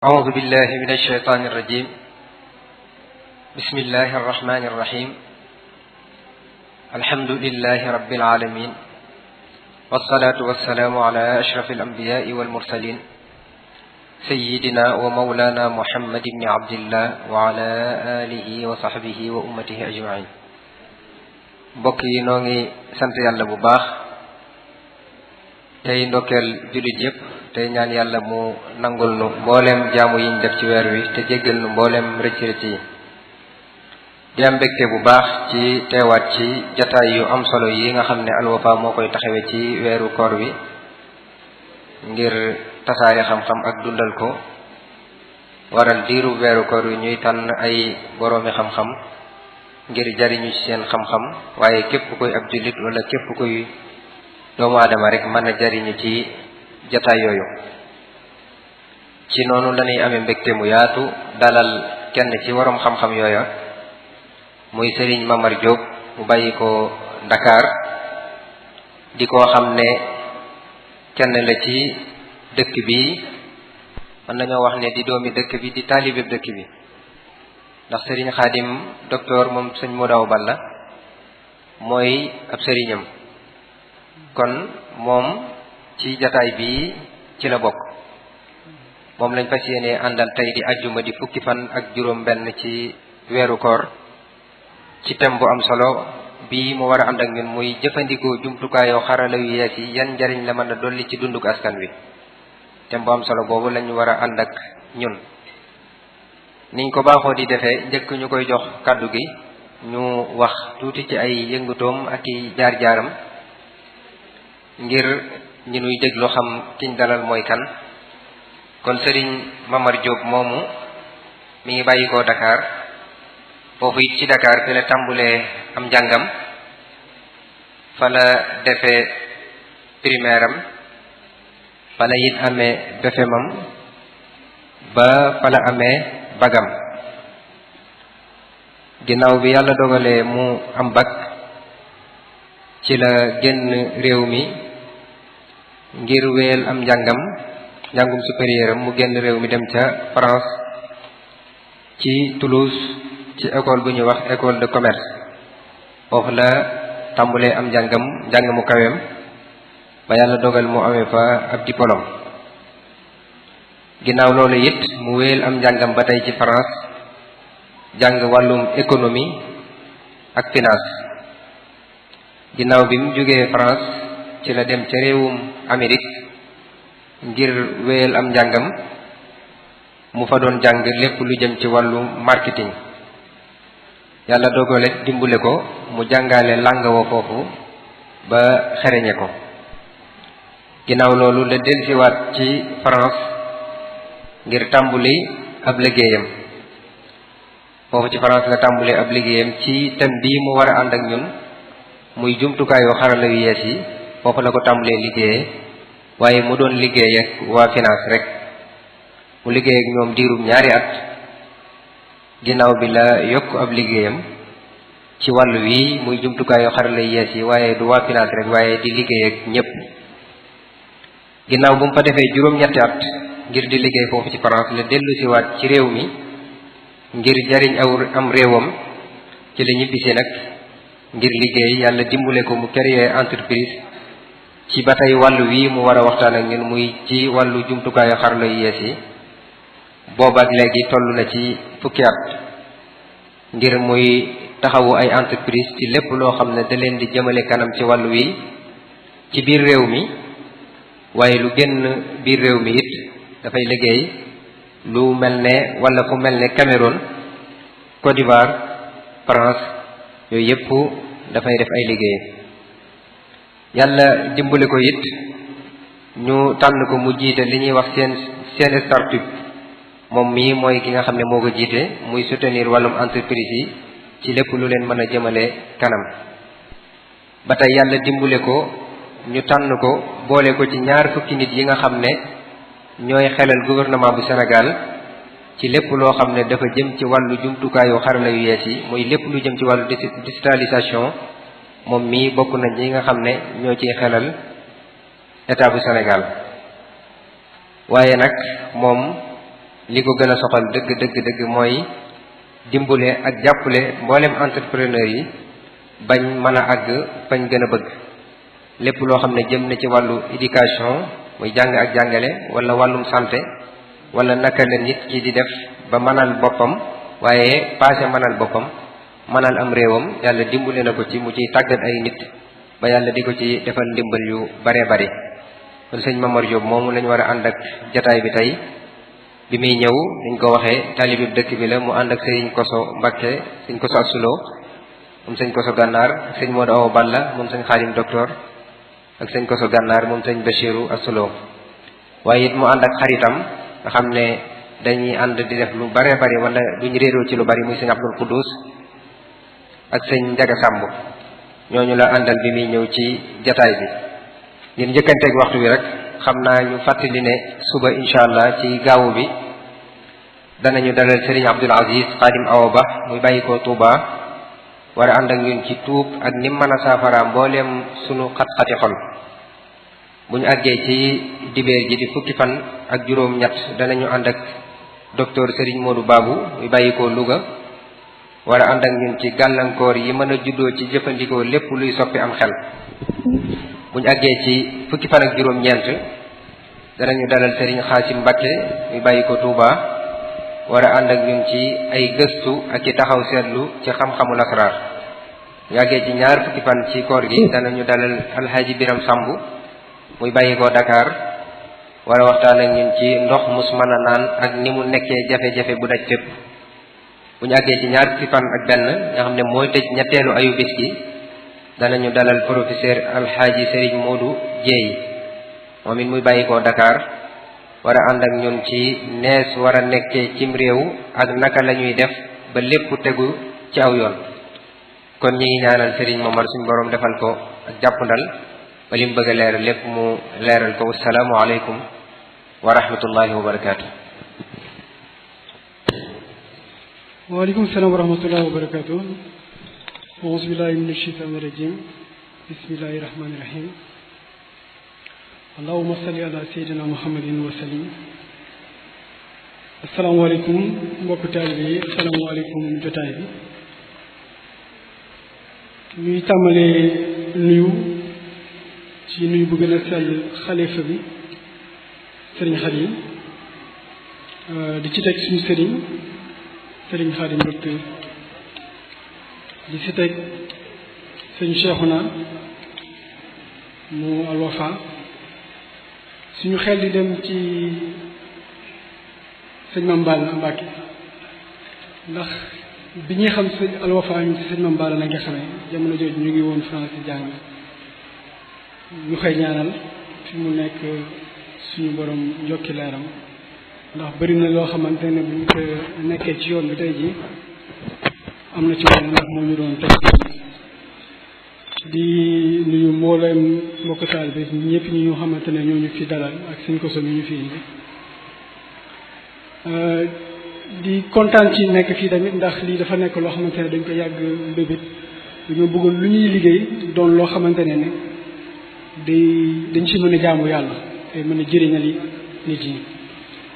أعوذ بالله من الشيطان الرجيم. بسم الله الرحمن الرحيم. الحمد لله رب العالمين، والصلاة والسلام على أشرف الأنبياء والمرسلين سيدنا ومولانا محمد بن عبد الله وعلى آله وصحبه وأمته أجمعين. mbokk yi noo ngi sant yàlla bu baax tey ndokkeel jullit yépp tey ñaan yàlla mu nangul nu mbooleem jaamu yiñ def ci weer wi te jéggal nu mbooleem rëcc-rëcc yi. di am mbégte bu baax ci teewaat ci jataay yu am solo yi nga xam ne Al Wafa moo koy taxawee ci weeru koor wi ngir tasaare xam-xam ak dundal ko. waral diiru weeru koor wi ñuy tànn ay boroomi xam-xam ngir jariñu ci seen xam-xam, waaye képp koy ab jullit wala képp koy doomu aadama rek mën a jariñu ci jataay yooyu. ci noonu lañuy amee mbégte mu yaatu dalal kenn ci waroom xam-xam yooya muy Serigne Mamar Diop mu bàyyi ko Dakar, di koo xam ne kenn la ci dëkk bi, mën nañoo wax ne di doomi dëkk bi, di taalibe dëkk bi, ndax Serigne Khadim docteur moom sëñ Modaw Balla mooy ab sëriñam, kon moom ci jataay bi ci la bokk. moom lañ fas yéene àndal tey di ajjuma di fukki fan ak juróom benn ci weeru koor ci thème bu am solo bii mu war a ànd ak ñun muy jëfandikoo jumtukaayoo xarala yu yees yi yan njariñ la mën a dolli ci dunduk askan wi. thème bu am solo boobu lañu war a ànd ak ñun. niñ ko baaxoo di defee, njëkk ñu koy jox kàddu gi ñu wax tuuti ci ay yëngutoom ak i jaar-jaaram ngir ñi nuy déglu xam kiñ dalal mooy kan. kon Serigne Mamar Diop moomu mi ngi bàyyi ko Dakar, foofu it ci Dakar fi la tàmbulee am njàngam, fa la defee primaire am, fa la it amee BFEM am, ba fa la amee bagam. ginnaaw bi yàlla dogalee mu am bag ci la génn réew mi ngir wéyal am njàngum supérieur am. mu génn réew mi dem ca France ci Toulouse ci école bu ñuy wax école de commerce. foofu la tàmbulee am njàng mu kaweem ba yàlla dogal mu amee fa ab diplôme. ginnaaw loolu it mu wéyal am njàngam ba tey ci France, jàng wàllum économie ak finance. ginnaaw bi mu jógee France ci la dem ca réewum Amérique ngir wéyal am njàngam. mu fa doon jàng lépp lu jëm ci wàllu marketing. yàlla dogale dimbule ko mu jàngale làng wa foofu ba xereñe ko. ginnaaw loolu la delsiwaat ci France ngir tàmbuli ab liggéeyam. foofu ci France la tàmbuli ab liggéeyam ci thème bii mu war a ànd ak ñun muy jumtukaayu xarala yu yees yi. foofu la ko tàmbulee liggéeyee, waaye mu doon liggéey ak waa finance rek. mu liggéey ak ñoom diirum 2 at. ginnaaw bi la yokk ab liggéeyam ci wàllu wi muy jumtukaayu xarala yu yees yi, waaye du waa finance rek, waaye di liggéey ak ñépp. ginnaaw bu mu fa defee juróom-ñetti at ngir di liggéey foofu ci France, la dellu si waat ci réew mi ngir jariñ am réewam. ci la ñibbisi nag ngir liggéey. yàlla dimbale ko mu créer entreprise ci ba tey wàllu wi mu war a waxtaan ak ñun muy ci wàllu jumtukaayu xarala yu yees yi. boobaak léegi toll na ci fukki at ngir muy taxawu ay entreprise ci lépp loo xam ne da leen di jëmale kanam ci wàllu wi ci biir réew mi, waaye lu génn biir réew mi it dafay liggéey. lu mel ne wala fu mel ne Cameroun, Côte d'Ivoire, France, yooyu yëpp dafay def ay liggéey. yàlla dimbale ko it ñu tànn ko mu jiite li ñuy wax seen startup. moom mii mooy ki nga xam ne moo ko jiite, muy soutenir wàllum entreprise yi ci lépp lu leen mën a jëmale kanam. ba tey yàlla dimbale ko ñu tànn ko boole ko ci 2 fukki nit yi nga xam ne ñooy xelal gouvernement bu Sénégal ci lépp loo xam ne dafa jëm ci wàllu jumtukaayu xarala yu yees yi, muy lépp lu jëm ci wàllu digitalisation. moom mii bokk na ñi nga xam ne ñoo ciy xelal état bu Sénégal. waaye nag moom li ko gën a soxal dëgg mooy dimbale ak jàppale mboolem entrepreneur yi bañ mën a àgg fañ gën a bëgg lépp loo xam ne jëm na ci wàllu éducation muy jàng ak jàngale wala wàllum santé wala naka la nit ki di def ba mënal boppam waaye passé mënal boppam mënal am réewam yàlla dimbale na ko ci mu ciy tàggat ay nit ba yàlla di ko ci defal ndimbal yu bare bari kon sëñ Mamar Diop moomu lañ war a ànd ak jataay bi tey bi muy ñëw niñ ko waxee taalibi dëkk bi la mu ànd ak sëriñ Koso Mbakke sëñ Koso Asulo moom sëñ Koso Gànnaar ak sëñ Modou Awa Balla moom sëñ Xaadim docteur ak sëñ Koso Gànnaar moom sëñ Bachiru Asulo waaye it mu ànd ak xaritam nga xam ne dañuy ànd di def lu bare bari wala duñ réeroo ci lu bari muy sëñ Abdul Quddus ak sëñ Njaga Sàmb ñooñu la àndal bi muy ñëw ci jataay bi ngir njëkkanteeg waxtu bi rek xam naa ñu fàttali ne suba incha allah ci gaawu bi danañu dalal Serigne Abdoul Aziz Xaadim Awa Ba muy bàyyi ko Touba war a ànd ak ñun ci tuub ak ni mën a saafara mbooleem sunu xat-xati xol bu ñu àggee ci dibeer ji di fukki fan ak juróom-ñett danañu ànd ak docteur Serigne Modou Babou muy bàyyi ko Louga war a ànd ak ñun ci gàllankoor yi mën a juddoo ci jëfandikoo lépp luy soppi am xel bu ñu àggee ci fukki fan ak juróom-ñeent danañu dalal Serigne Xaasim Mbakke muy bàyyi ko Touba war a ànd ak ñun ci ay gëstu ak ci taxaw seetlu ci xam-xamu lasraar bu ñu àggee ci ñaar fukki fan ci koor gi danañu dalal Alxaaji Biram Samb muy bàyyi ko Dakar war a waxtaan ak ñun ci ndox mus mën a naan ak ni mu nekkee jafe-jafe bu daj fépp bu ñu àggee ci ñaar fukki fan ak benn nga xam ne mooy tëj ñetteelu ayu bis gi danañu dalal professeur Alxaaji Serigne Modou Dieye moom it muy bàyyi ko Dakar war a ànd ak ñun ci nees war a nekkee cim réew ak naka la ñuy def ba lépp tegu ci aw yoon kon ñi ngi ñaanal Serigne Momar suñu borom defal ko ak jàppandal ba li mu bëgg a leeral lépp mu leeral ko wasalaamu aleykum wa rahmatullahi wa barakaatu. waaleykum salaam wa rahmatullahi wa barakaatu. auzu billahi mina shaytaani rajim. bismillahi rahmani rahim. allahumma salli ala sayyidina muhammadin wa sallim. asalaamaaleykum mbokk taalibe yi asalaamaaleykum jotaay bi. ñuy tàmbalee nuyu ci nuyu bu gën a sell xalifa bi sëriñ Xaadim di ci teg suñu sëriñ Xaadim docteur di ci teg sëñ Cheikhouna mu Alwafa suñu xel di dem ci sëñ Mame Balla Mbacke ndax bi ñuy xam sëñ Alwafa ñu ci sëñ Mame Balla la nga xamee jamono jooju ñu ngi woon France di jàng ñu koy ñaanal fi mu nekk suñu borom njokki leeram ndax bëri na loo xamante ne bu ñu ko nekkee ci yoon bi tey ji am na ci wàll ndax moo ñu doon teg di nuyu mbooleem mbokk taal bi ñëpp ñi ñu xamante ne ñoo ñu fi dalal ak suñ ko so ñu fi indi di kontaan ci nekk fii tamit ndax lii dafa nekk loo xamante ne dañ ko yàgg mbébét dañoo bëggoon lu ñuy liggéey doon loo xamante ne dañ ci mën a jaamu yàlla te mën a jëriñali nit yi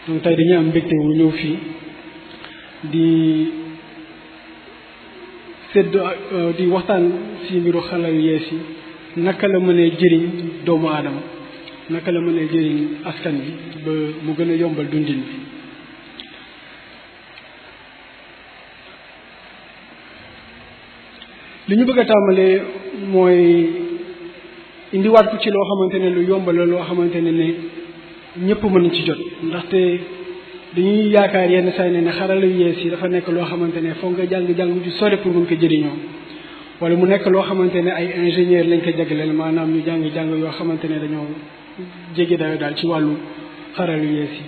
donc tey dañuy am mbégte wu ñëw fii di di waxtaan ci mbiru xarala yu yees yi naka la mënee jëriñ doomu aadama naka la mënee jëriñ askan bi ba mu gën a yombal dundin bi li ñu bëgg a tàmbalee mooy indiwaat ko ci loo xamante ne lu yomb la loo xamante ne ñëpp mën ci jot ndaxte dañuy yaakaar yenn saa yi ne xarala yu yees yi dafa nekk loo xamante ne foog nga jàng ju sore pour mën ko jëriñoo wala mu nekk loo xamante ne ay ingénieur lañ ko jagleel maanaam ñu jàng yoo xamante ne dañoo jéggi dayo daal ci wàllu xarala yu yees yi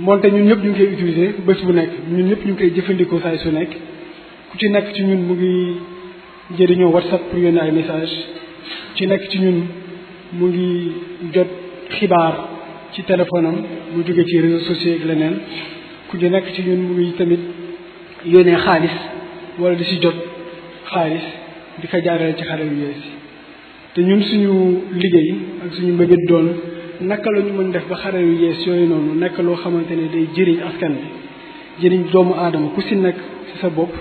moonte ñun ñëpp ñu ngi koy utiliser bés bu nekk ñun ñëpp ñu ngi koy jëfandikoo saay su nekk ku ci nekk ci ñun mu ngi jëriñoo WhatsApp pour yónnee ay message ci nekk ci ñun mu ngi jot xibaar ci téléphone am mu jóge ci réseaux sociaux ak leneen ku ci nekk ci ñun mu ngi tamit yónnee xaalis wala di si jot xaalis di ko jaarale ci xarala yu yees yi te ñun suñu liggéey ak suñu mbébét doon naka la ñu mën def ba xarala yu yees yooyu noonu nekk loo xamante ne day jëriñ askan bi jëriñ doomu aadama ku si nekk ci sa bopp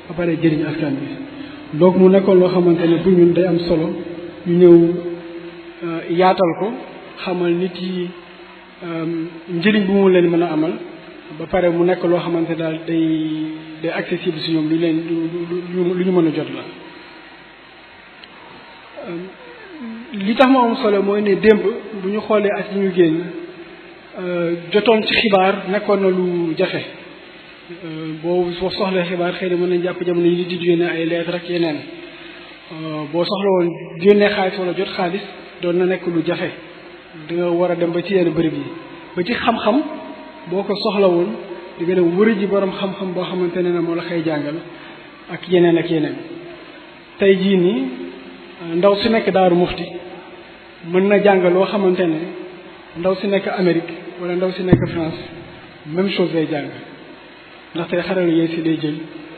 ba pare jëriñ askan bi donc mu nekkoon loo xamante ne bu ñun day am solo ñu ñëw yaatal ko xamal nit yi njëriñ bu mu leen mën a amal ba pare mu nekk loo xamante daal day accessible si ñoom lu ñu mën a jot la. li tax mu am solo mooy ne démb bu ñu xoolee ak ñu génn jotoon ci xibaar nekkoon na lu jafe boo soxlee xibaar xëy na mën nañ jàpp jamono yi di yónnee ay lettres ak yeneen boo soxla woon yónnee xaalis wala jot xaalis doon na nekk lu jafe da nga war a dem ba ci yenn bërëb yi ba ci xam-xam boo ko soxla woon di nga dem wëri ji borom xam-xam boo xamante ne moo la koy jàngal ak yeneen ak yeneen tey jii nii ndaw si nekk Daaru Muxti mën na jàng loo xamante ne ndaw si nekk Amérique wala ndaw si nekk France même chose lay jàng ndaxte xarala yooyu si lay jël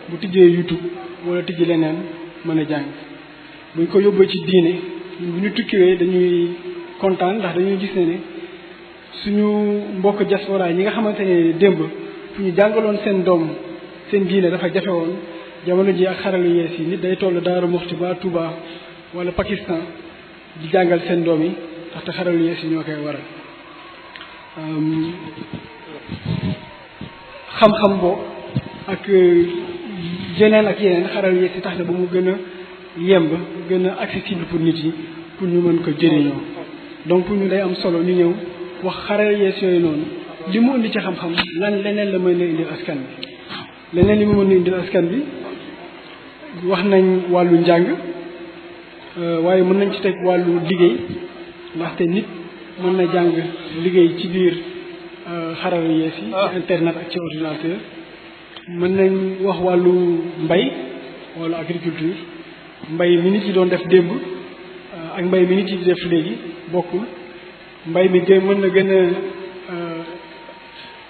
bu tijjee YouTube wala tijji leneen mën a jàng buñ ko yóbbee ci diine bu ñu tukkiwee dañuy kontaan ndax dañuy gis ne suñu mbokk diaspora ñi nga xamante ne démb fu ñu jàngaloon seen doom seen diine dafa jafe woon jamono ji ak xarala yees yi nit day toll Daaru Muxti ba Touba wala Pakistan di jàngal seen doom yi ndaxte xarala yees yi ñoo koy waral xam-xam boo ak yeneen ak yeneen xarala yees yi tax na ba mu gën a yemb gën a accessible pour nit yi pour ñu mën ko jëriñoo donc pour ñu day am solo ñu ñëw wax xarala yees yooyu noonu li mu indi ci xam-xam leneen la mën a indil askan bi leneen li mu mën a indil askan bi wax nañ wàllu njàng waaye mën nañ ci teg wàllu liggéey ndaxte nit mën na jàng liggéey ci biir xarala yees yi ci internet ak ci ordinateur mën nañ wax wàllu mbay wala agriculture mbay mi nit yi doon def démb ak mbay mi nit yi di def léegi bokkul mbay mi mën na gën a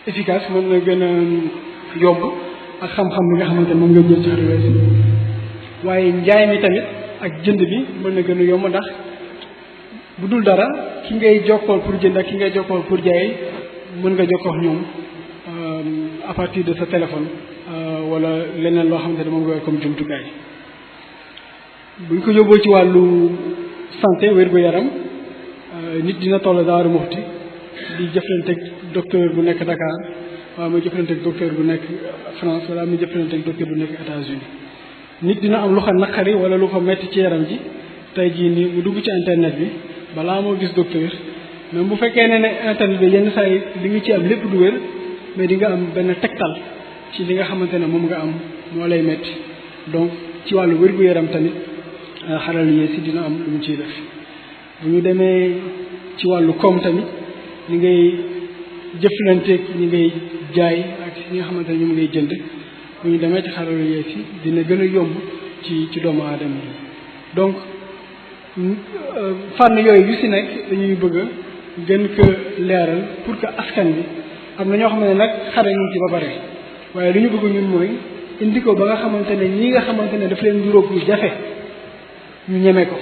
efficace mën na gën a yomb ak xam-xam bi nga xamante ne moom nga jël ci xarala yees waaye njaay mi tamit ak jënd bi mën na gën a yomb ndax bu dul dara ki ngay jokkool pour jënd ak ki ngay jokkool pour jaay mën nga jokkoo ñoom à partir de sa téléphone wala leneen loo xamante ne moom nga comme jumtukaay buñ ko yóbboo ci wàllu santé wér-gu-yaram nit dina toll Daaru Muxti di jëflanteeg docteur bu nekk Dakar wala muy jëflanteeg docteur bu nekk France wala muy jëflanteeg docteur bu nekk États-Unis nit dina am lu ko naqari wala lu ko metti ci yaram ji tey jii nii mu dugg ci internet bi balaa moo gis docteur même bu fekkee ne internet bi yenn saa yi li nga ci am lépp du wér mais di nga am benn tegtal ci li nga xamante ne moom nga am moo lay metti donc ci wàllu wér-gu-yaram tamit xarala yees yi dina am lu mu ciy def bu ñu demee ci wàllu koom tamit ñi ngay jëflanteeg ñi ngay jaay ak ñi nga xamante ne ñoom ngay jënd bu ñu demee ci xarala yees yi dina gën a yomb ci doomu aadama yi donc fànn yooyu yu si nekk dañuy bëgg a gën ko leeral pour que askan bi am na ñoo xam ne nag xare ñu ci ba pare waaye lu ñu bëgg ñun mooy indi ko ba nga xamante ne ñi nga xamante ne daf leen nduróog lu jafe ñu ñeme ko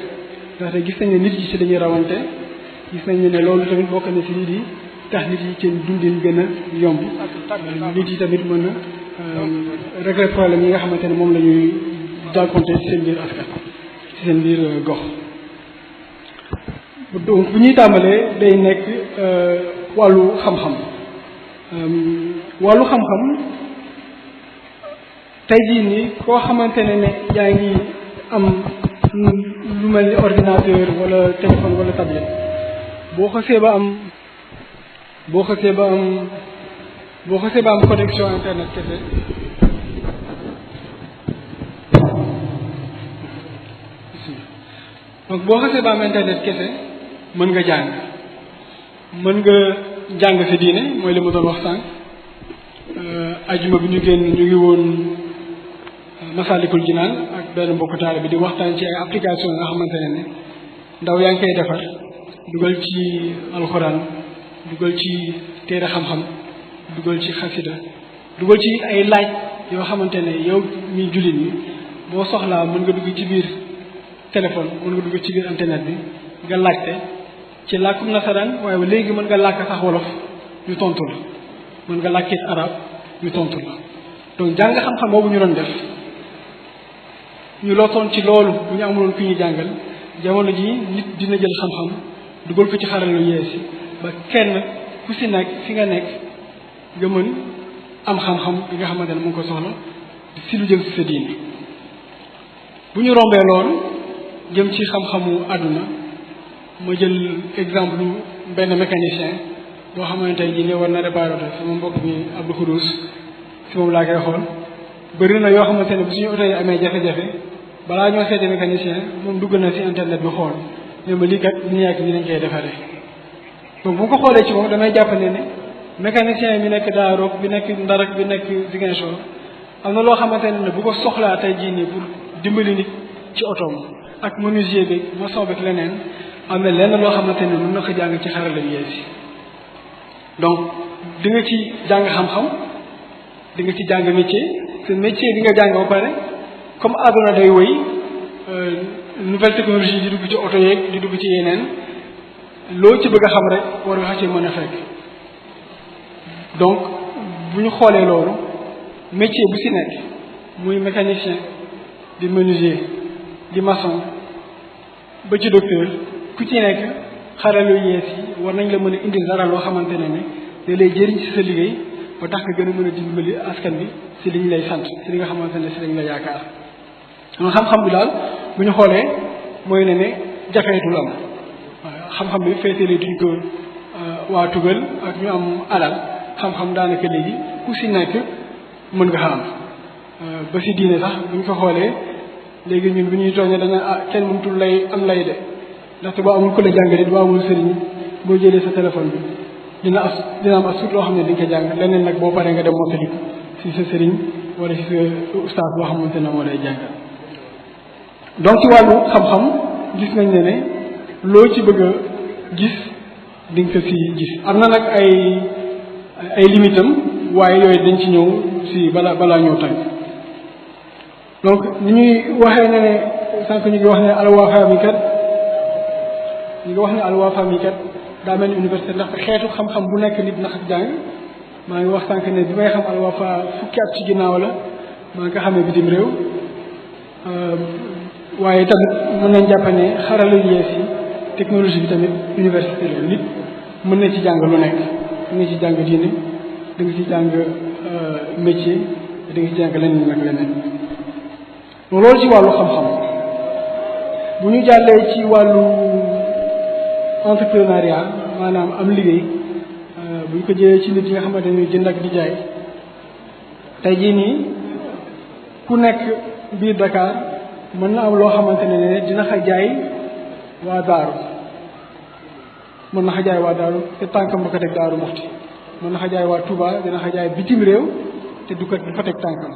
ndaxte gis nañ ne nit yi ci dañuy rawante gis nañ ne loolu tamit bokk na ci lii di tax nit yi seen dundin gën a yomb nit yi tamit mën a régler problème yi nga xamante ne moom la ñuy jànkonte ci seen biir askan ci seen biir gox donc bu ñuy tàmbalee day nekk wàllu xam-xam wàllu xam-xam tey jii nii koo xamante ne yaa ngi am lu mel ni ordinateur wala téléphone wala tablette boo xasee ba am connexion internet kese donc boo xasee ba am internet kese mën nga jàng sa diine mooy li ma doon wax sànq ajuma bi ñu génn ñu ngi woon Masalikul Jinaan ak benn mbokku taale bi di waxtaan ci ay application nga xamante ne ndaw yaa ngi koy defar dugal ci alxuraan dugal ci téere xam-xam dugal ci xasida dugal ci ay laaj yoo xamante ne yow mi jullit ñi boo soxlaa mën nga dugg ci biir téléphone mën nga dugg ci biir internet bi nga laajte ci làkkum nasaraan waaye léegi mën nga làkk sax wolof ñu tontu la mën nga làkkit arab ñu tontu la donc jàng xam-xam boobu ñu doon def ñu lootoon ci loolu bu ñu amuloon ku ñu jàngal jamono ji nit dina jël xam-xam dugal ko ci xarala yu yees yi ba kenn ku si nekk fi nga nekk nga mën am xam-xam bi nga xamante ne mu ngi ko soxla si lu jëm si sa diine bu ñu rombee loolu jëm ci xam-xamu àdduna ma jël exemple benn mécanicien boo xamante ji ne war na réparer sama mbokk mi Abdou Khoudous si moom laa koy xool bëri na yoo xamante ne bu suñu oto yi amee jafe-jafe balaa ñoo seete mécanicien moom dugg na si internet bi xool ne ma lii kat nii ak nii lañ koy defaree donc bu ko xoolee ci moom damay jàpp ne mécanicien bi nekk Daaroog bi nekk Ndar ak bi nekk Ziguinchor am na loo xamante ne bu ko soxlaa tey jii nii pour dimbali nit ci otoom ak menuisier bi maçon bi leneen am na lenn loo xamante ne mën na ko jàng ci xarala yu yees yi donc di nga ci jàng xam-xam di nga ci jàng métier te métier bi nga jàng ba pare comme àdduna day wëy nouvelle technologie di dugg ci oto yeeg di dugg ci yeneen loo ci bëgg a xam rek war nga ci mën a fekk donc bu ñu xoolee loolu métier bu si nekk muy mécanicien di menuisier di maçon ba ci docteur ku ci nekk xarala yu yees yi war nañ la mën a indil dara loo xamante ne da lay jëriñ ci sa liggéey ba tax nga gën a mën a dimbali askan bi si li ñu lay sant si li nga xamante ne si lañ la yaakaar donc xam-xam bi daal bu ñu xoolee mooy ne jafeetul am waaw xam-xam bi féetale duñ ko waa tugal ak ñu am alal xam-xam daanaka léegi ku si nekk mën nga xam ba si diine sax bu ñu ko xoolee léegi ñun bu ñuy tooñee dañu kenn mënutul lay am lay de ndaxte boo amul ku la jàngale boo amul sëriñ boo jëlee sa téléphone bi dina am as tuut loo xam ne di nga ko jàng leneen nag boo paree nga dem mottali ko si sa sëriñ wala si sa ustaas boo xamante ne moo lay jàngal donc ci wàllu xam-xam gis nañ ne loo ci bëgg a gis di nga ko si gis am na nag ay limitam waaye yooyu dañ ci ñëw si balaa ñëw tànk donc ni ñuy waxee ne sànq ñu ngi wax ne alwafa mi kat daa mel ni université ndax xeetu xam-xam bu nekk nit na ak jàng maa ngi wax sànq ne bi may xam alwafa fukki at ci ginnaaw la maa ngi ko xamee bitim réew waaye tamit mën nañ jàpp ne xarala yu yees yi technologie bi tamit université la nit mën na ci jàng lu nekk da nga ci jàng diine da nga ci jàng métier da nga ci jàng leneen nag leneen loolu ci wàllu xam-xam bu ñu jàllee ci wàllu entrepreneuriat maanaam am liggéey bu ñu ko jëlee ci nit yi nga xamante ne jënd ak di jaay tey jii nii ku nekk biir Dakar mën na am loo xamante ne dina xa jaay waa Daaru mën na xa jaay waa Daaru te tànkam du ko teg Daaru Muxti mën na xa jaay waa Touba dina xa jaay bitim réew te du fa teg tànkam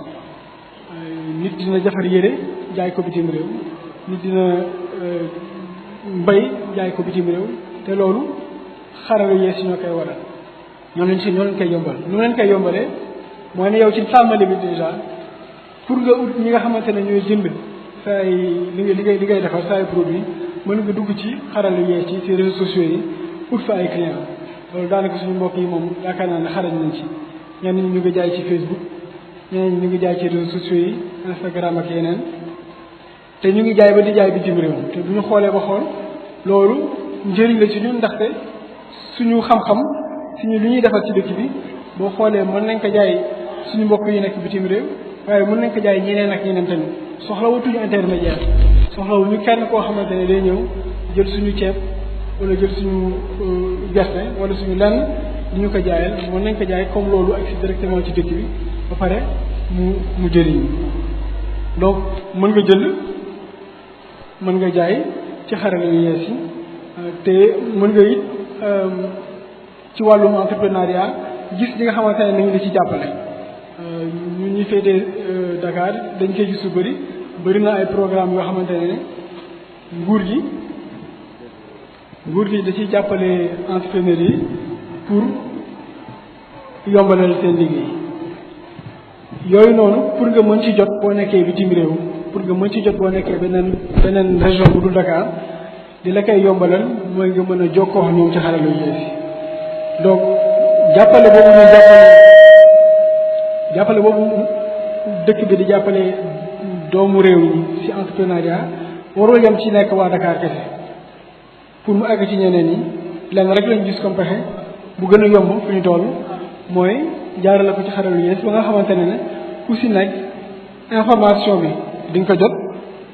nit dina jafar yére jaay ko bitim réew nit dina mbay jaay ko bitim réew te loolu xarala yees ñoo koy waral ñoo leen koy yombal ñu leen koy yombalee mooy ne yow ci tàmbali bi déjà pour nga ut ñi nga xamante ne ñooy jënd say li ngay defar say produit mën nga dugg ci xarala yees ci réseaux sociaux yi ut fa ay clients loolu daanaka suñu mbokk yi moom yaakaar naa ne xarañ nañ ci ñenn ñi ñu ngi jaay ci Facebook ñeneen ñu ngi jaay ci réseaux sociaux yi Instagram ak yeneen te ñu ngi jaay ba di jaay bitim réew te bu ñu xoolee ba xool loolu njëriñ la ci ñun ndaxte suñu xam-xam suñu li ñuy defar ci dëkk bi boo xoolee mën nañ ko jaay suñu mbokk yi nekk bitim réew waaye mën nañ ko jaay ñeneen ak ñeneen tamit soxlawatuñu intermédiaire soxlawuñu kenn koo xamante ne day ñëw jël suñu ceeb wala jël suñu gerte wala suñu lenn di ñu ko jaayal mën nañ ko jaay comme loolu ak si directement ci dëkk bi ba pare mu jëriñ donc mën nga jënd mën nga jaay ci xarala yu yees yi te mën nga it ci wàllum entrepreneuriat gis ñi nga xamante ne nañu la ci jàppale ñun ñi féetee Dakar dañ koy gis lu bëri na ay programme yoo xamante ne nguur gi da ciy jàppale entrepreneurs yi pour yombalal seen liggéey yooyu noonu pour nga mën ci jot boo nekkee bitim réew pour nga mën ci jot boo nekkee beneen région bu dul Dakar di la koy yombalal mooy nga mën a jokkoo ñoom ci xarala yu yees yi donc jàppale boobu dëkk bi di jàppale doomu réew yi ci entrepreneuriat warul yem ci nekk waa Dakar kese pour mu àgg ci ñeneen ñi lenn rek lañu gis comme pexe bu gën a yomb fi ñu toll mooy jaarale ko ci xarala yu yees ba nga xamante ne ku ci nekk information bi di nga ko jot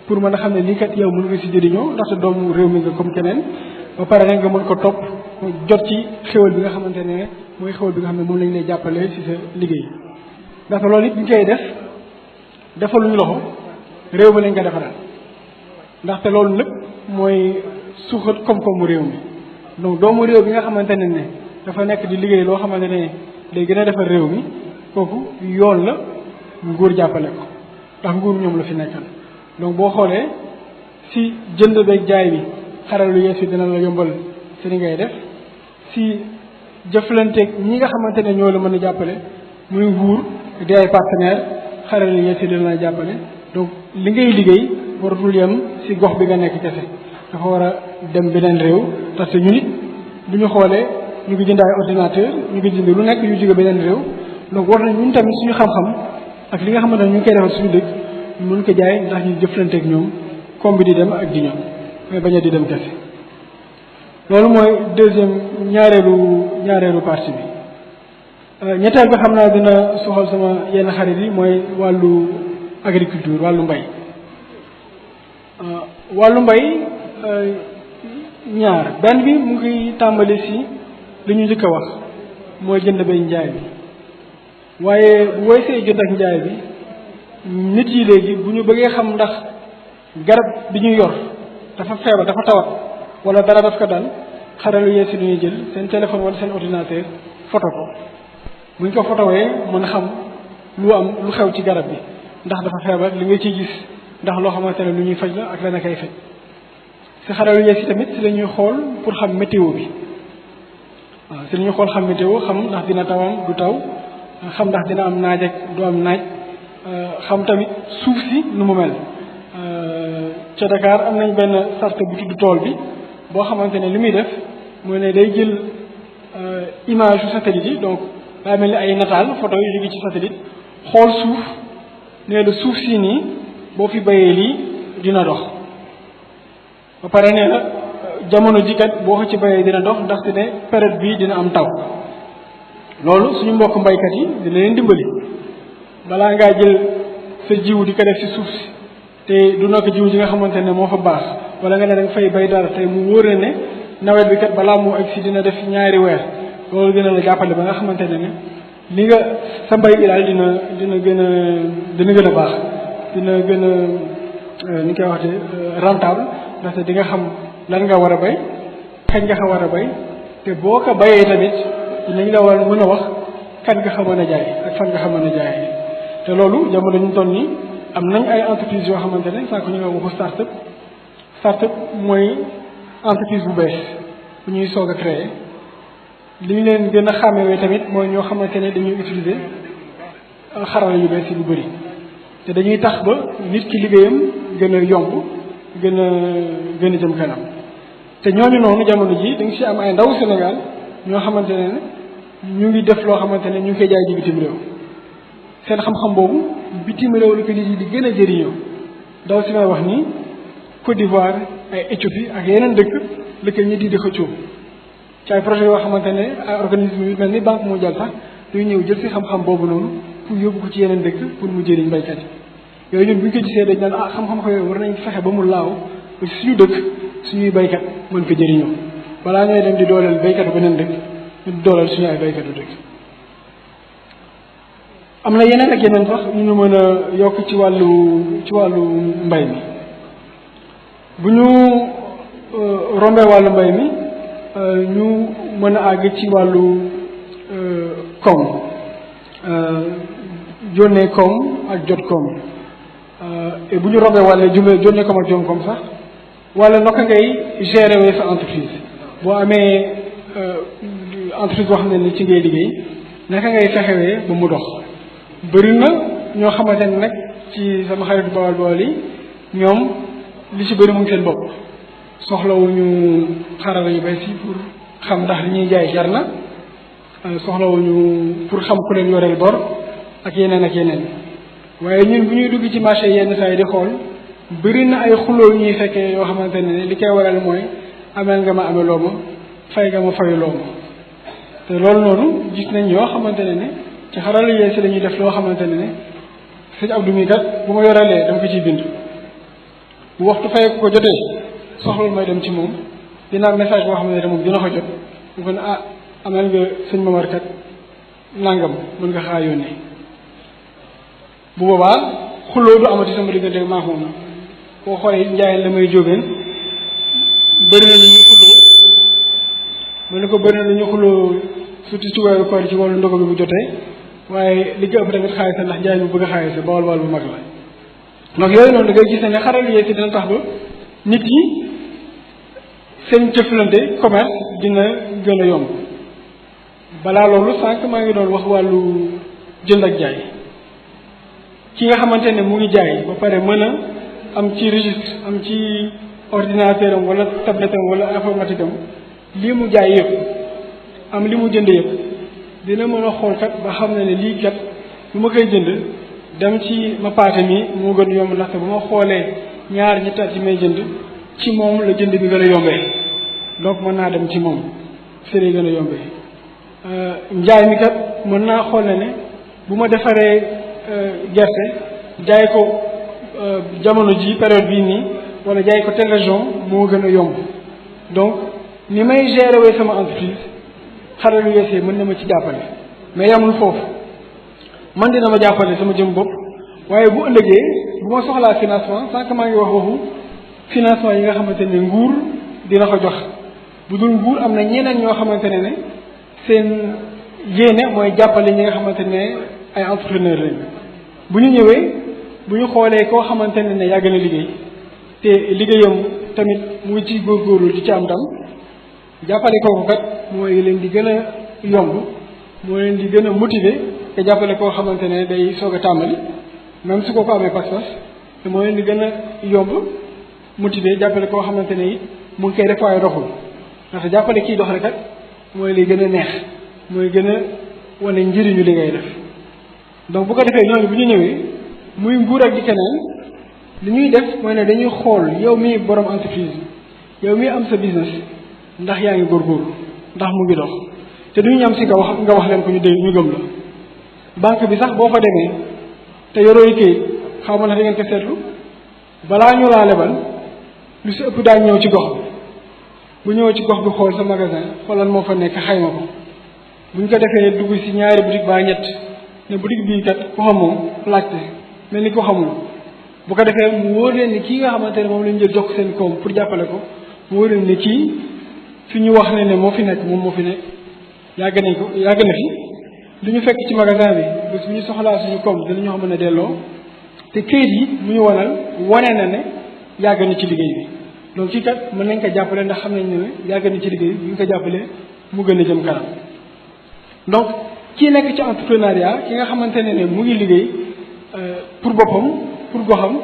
pour mën a xam ne lii kat yow mën nga ci jëriñoo ndaxte doomu réew mi nga comme keneen ba pare rek nga mën ko topp jot ci xéwal bi nga xamante ne mooy xéwal bi nga xam ne moom lañ lay jàppale ci sa liggéey ndaxte loolu it ñu koy defaluñu loxo réew mi lañ ko defaral ndaxte loolu lépp mooy suuxat koom-koomu réew mi donc doomu réew bi nga xamante ne dafa nekk di liggéey loo xamante ne day gën a defar réew mi kooku yoon la nguur jàppale ko ndax nguur ñoom la fi nekkal donc boo xoolee si jënd beeg jaay bi xarala lu yees yi dina la yombal si li ngay def si jëflanteeg ñi nga xamante ne ñoo la mën a jàppale muy nguur di ay partenaire xarala lu yees yi dina la jàppale donc li ngay liggéey waratul yem si gox bi nga nekk kese dafa war a dem beneen réew parce que ñu nit bu ñu xoolee ñu ngi jënd ay ordinateur ñu ngi jënd lu nekk yu jóge beneen réew donc war nañ ñun tamit suñu xam-xam ak li nga xamante ne ñu ngi koy defal suñu dëkk ñu mën ko jaay ndax ñu jëflanteeg ñoom comme bi di dem ak di ñoom mais bañ a di dem kese loolu mooy ñaareelu partie bi ñetteel bi xam naa dina soxal sama yenn xarit yi mooy wàllu agriculture wàllu mbay ñaar benn bi mu ngi tàmbali si li ñu njëkk a wax mooy jënd bay njaay bi waaye bu woysee jënd ak njaay bi nit yi léegi bu ñu bëggee xam ndax garab bi ñu yor dafa feebar dafa tawat wala dara daf ko dal xarala yu yees yi dañuy jël seen téléphone wala seen ordinateur photo ko bu ñu ko photowee mën a xam lu xew ci garab bi ndax dafa feebar li nga ciy gis ndax loo xamante ne lu ñuy faj la ak la na koy faj si xarala yu yees yi tamit si la ñuy xool pour xam météo bi waaw si la ñuy xool xam météo xam ndax dina tawam du taw xam ndax dina am naaj ak du am naaj xam tamit suuf si nu mu mel ca Dakar am nañ benn sart bu tudd tool bi boo xamante ne li muy def mooy ne day jël image yu satellite yi donc daa mel ni ay nataal photo yu jóge ci satellite xool suuf nee la suuf si nii boo fi bayee lii dina dox ba pare nee na jamono ji kat boo ko ci bayee dina dox ndaxte ne période bii dina am taw loolu suñu mbokk mbaykat yi dina leen dimbali balaa ngaa jël sa jiw di ko def ci suuf si te du nekk jiw ji nga xamante ne moo fa baax wala nga ne da nga fay bay dara te mu wóor ne nawet bi kat balaa moo egg si dina def ñaari weer loolu dina la jàppale ba nga xamante ne li nga sa mbay bi daal dina gën a baax dina gën a ni koy waxte rentable ndaxte di nga xam lan nga war a bay kañ nga ko war a bay te boo ko bayee tamit dinañ la war mën a wax kan nga ko mën a jaay ak fan nga ko mën a jaay te loolu jamono ñu toll nii am nañ ay entreprise yoo xamante ne sànq ñu nga waxu start-up mooy entreprise bu bees bu ñuy soog a créer li ñu leen gën a xàmmewee tamit mooy ñoo xamante ne dañuy utiliser xarala yu bees yi lu bëri te dañuy tax ba nit ki liggéeyam gën a yomb gën a jëm kanam te ñooñu noonu jamono ji da nga si am ay ndaw Sénégal ñoo xamante ne ñu ngi def loo xamante ne ñu ngi koy jaay ji bitim réew seen xam-xam boobu bitim réew la ko nit yi di gën a jëriñoo daw si may wax nii Côte d'Ivoire ay Éthiopie ak yeneen dëkk la ko nit yi di xëccoo ci ay projet yoo xamante ne ay organisme yu mel ni Banque mondiale sax dañu ñëw jël si xam-xam boobu noonu pour yóbbu ko ci yeneen dëkk pour mu jëriñ baykat yi yooyu ñun bu ñu ko gisee dañ naan xam-xam ko yooyu war nañ fexe ba mu laaw ba suñu dëkk suñuy baykat mën ko jëriñoo balaa ñooy dem di dooleel baykatu beneen dëkk ñu dooleel suñu ay baykatu dëkk am na yeneen ak yeneen sax ñu mën a yokk ci wàllu mbay mi bu ñu rombee wàllu mbay mi ñu mën a àgg ci wàllu koom yónnee koom ak jot koom et bu ñu rombee wàlle jumle yónnee koom ak jot koom sax wala naka ngay gérer wee sa entreprise boo amee entreprise boo xam ne ni ci ngay liggéey naka ngay fexewee ba mu dox bëri na ñoo xamante ne nag ci sama xaritu bawal bawal yi ñoom li ci bëri mu ngi seen bopp soxlawuñu xarala yu bees yi pour xam ndax li ñuy jaay jar na soxlawuñu pour xam ku leen yoreel bor ak yeneen waaye ñun bu ñuy dugg ci marché yenn saa yi di xool bëri na ay xuloo yu ñuy fekkee yoo xamante ne li koy waral mooy ameel nga ma ameloo ma fay nga ma fayuloo ma te loolu noonu gis nañ yoo xamante ne ci xarala yees la ñuy def loo xamante ne sëñ Abdou mi kat bu ma yoralee dama ko ciy bind bu waxtu fay ko jotee soxlul may dem ci moom dina am message boo xam ne moom dina ko jot bu ko ne ameel nga sëñ Mamar kat nangam mën nga xaa yónnee bu boobaa xuloo du amati sama diggante maa moom na boo xoolee njaayeen la may jógeen bëri na lu ñu xuloo mën na ko bëri na lu ñu xuloo surtout ci weeru koor ci wàllu ndogu bi bu jotee waaye li ko ëpp tamit xaalis ndax njaay mi bëgg a xaalis bawal bawal bu mag la donc yooyu noonu da ngay gis ne xaral yee si dina tax ba nit yi seen jëflante commerce dina gën a yomb balaa loolu sànq maa ngi doon wax wàllu jënd ak jaay ki nga xamante ne mu ngi jaay ba pare mën a am ci registre am ci ordinateur am wala tablette am wala informatique am lii mu jaay yëpp am li mu jënd yëpp dina mën a xool kat ba xam ne lii kat bu ma koy jënd dem ci ma paate mi moo gën yomb ndaxte bu ma xoolee ñaar ñetti at yi may jënd ci moom la jënd bi gën a yombee donc mën naa dem ci moom fi lay gën a yombee njaay mi kat mën naa xool ne bu ma defaree gerte jaay ko jamono ji période bii nii wala jaay ko telle région moo gën a yomb donc ni may gérer wee sama entreprise xarala yu yees mën na ma ci jàppale mais yamul foofu man dina ma jàppale sama jëm bopp waaye bu ëllëgee bu ma soxlaa financement sànq maa ngi wax waxu financement yi nga xamante ne nguur dina ko jox bu dul nguur am na ñeneen ñoo xamante ne seen yéene mooy jàppale ñi nga xamante ne ay entrepreneur lañu bu ñu ñëwee bu ñu xoolee koo xamante ne yàgg na liggéey te liggéeyam tamit mu ngi ciy góorgóorlu di ci am ndam jàppale kooku kat mooy leen di gën a yomb moo leen di gën a motiver te jàppale koo xamante ne day soog a tàmbali même su ko amee pas-pas te moo leen di gën a yomb motiver jàppale koo xamante ne it mu ngi koy def waaye doxul ndaxte jàppale kii doxale kat mooy li gën a neex mooy gën a wane njëriñu li ngay def donc bu ko defee ñooñu bu ñu ñëwee muy nguur ak di keneen li ñuy def mooy ne dañuy xool yow mii borom entreprise yow mii am sa business ndax yaa ngi góorgóorlu ndax mu ngi dox te duñu ñam si nga wax leen ko ñu gëm la banque bi sax boo fa demee te yorooy kayit xaw ma na da ngeen ko seetlu balaa ñu laa lebal lu si ëpp daañ ñëw ci gox bu ñëw ci gox bi xool sa magasin xoolal moo fa nekk xayma ko bu ñu ko defee dugg si ñaari boutique baa ñett ne boutique bii kat ku xam moom laajte mel ni ko xamul bu ko defee mu wóor leen ni kii nga xamante ne moom lañ jël jox seen koom pour jàppale ko mu wóor leen ni kii fi ñu wax ne moo fi nekk moom moo fi nekk yàgg na fi lu ñu fekk ci magasin bi bés bu ñu soxlaa suñu koom dinañu xam ne delloo te këyit yi mu ñu wane na ne yàgg na ci liggéey bi donc kii kat mën nañ ko jàppale ndax xam nañ ne yàgg na ci liggéey bi bu ñu ko jàppalee mu gën a jëm kanam donc kii nekk ci entrepreneuriat ki nga xamante ne mu ngi liggéey pour boppam pour goxam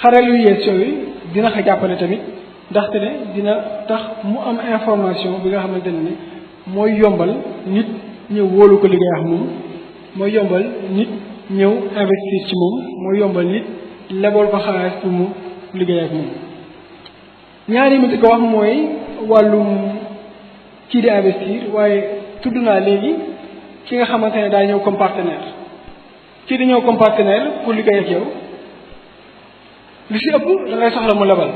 xaral yu yees yooyu dina ko jàppale tamit ndaxte ne dina tax mu am information bi nga xamante ne mooy yombal nit ñëw wóolu ko liggéey ak moom mooy yombal nit ñëw investir ci moom mooy yombal nit lebal ko xaalis pour mu liggéey ak moom ñaari mi di ko wax mooy wàllum kii di investir waaye tudd naa léegi ki nga xamante ne daa ñëw comme partenaire kii di ñëw comme partenaire pour liggéey ak yow li si ëpp da ngay soxla mu lebal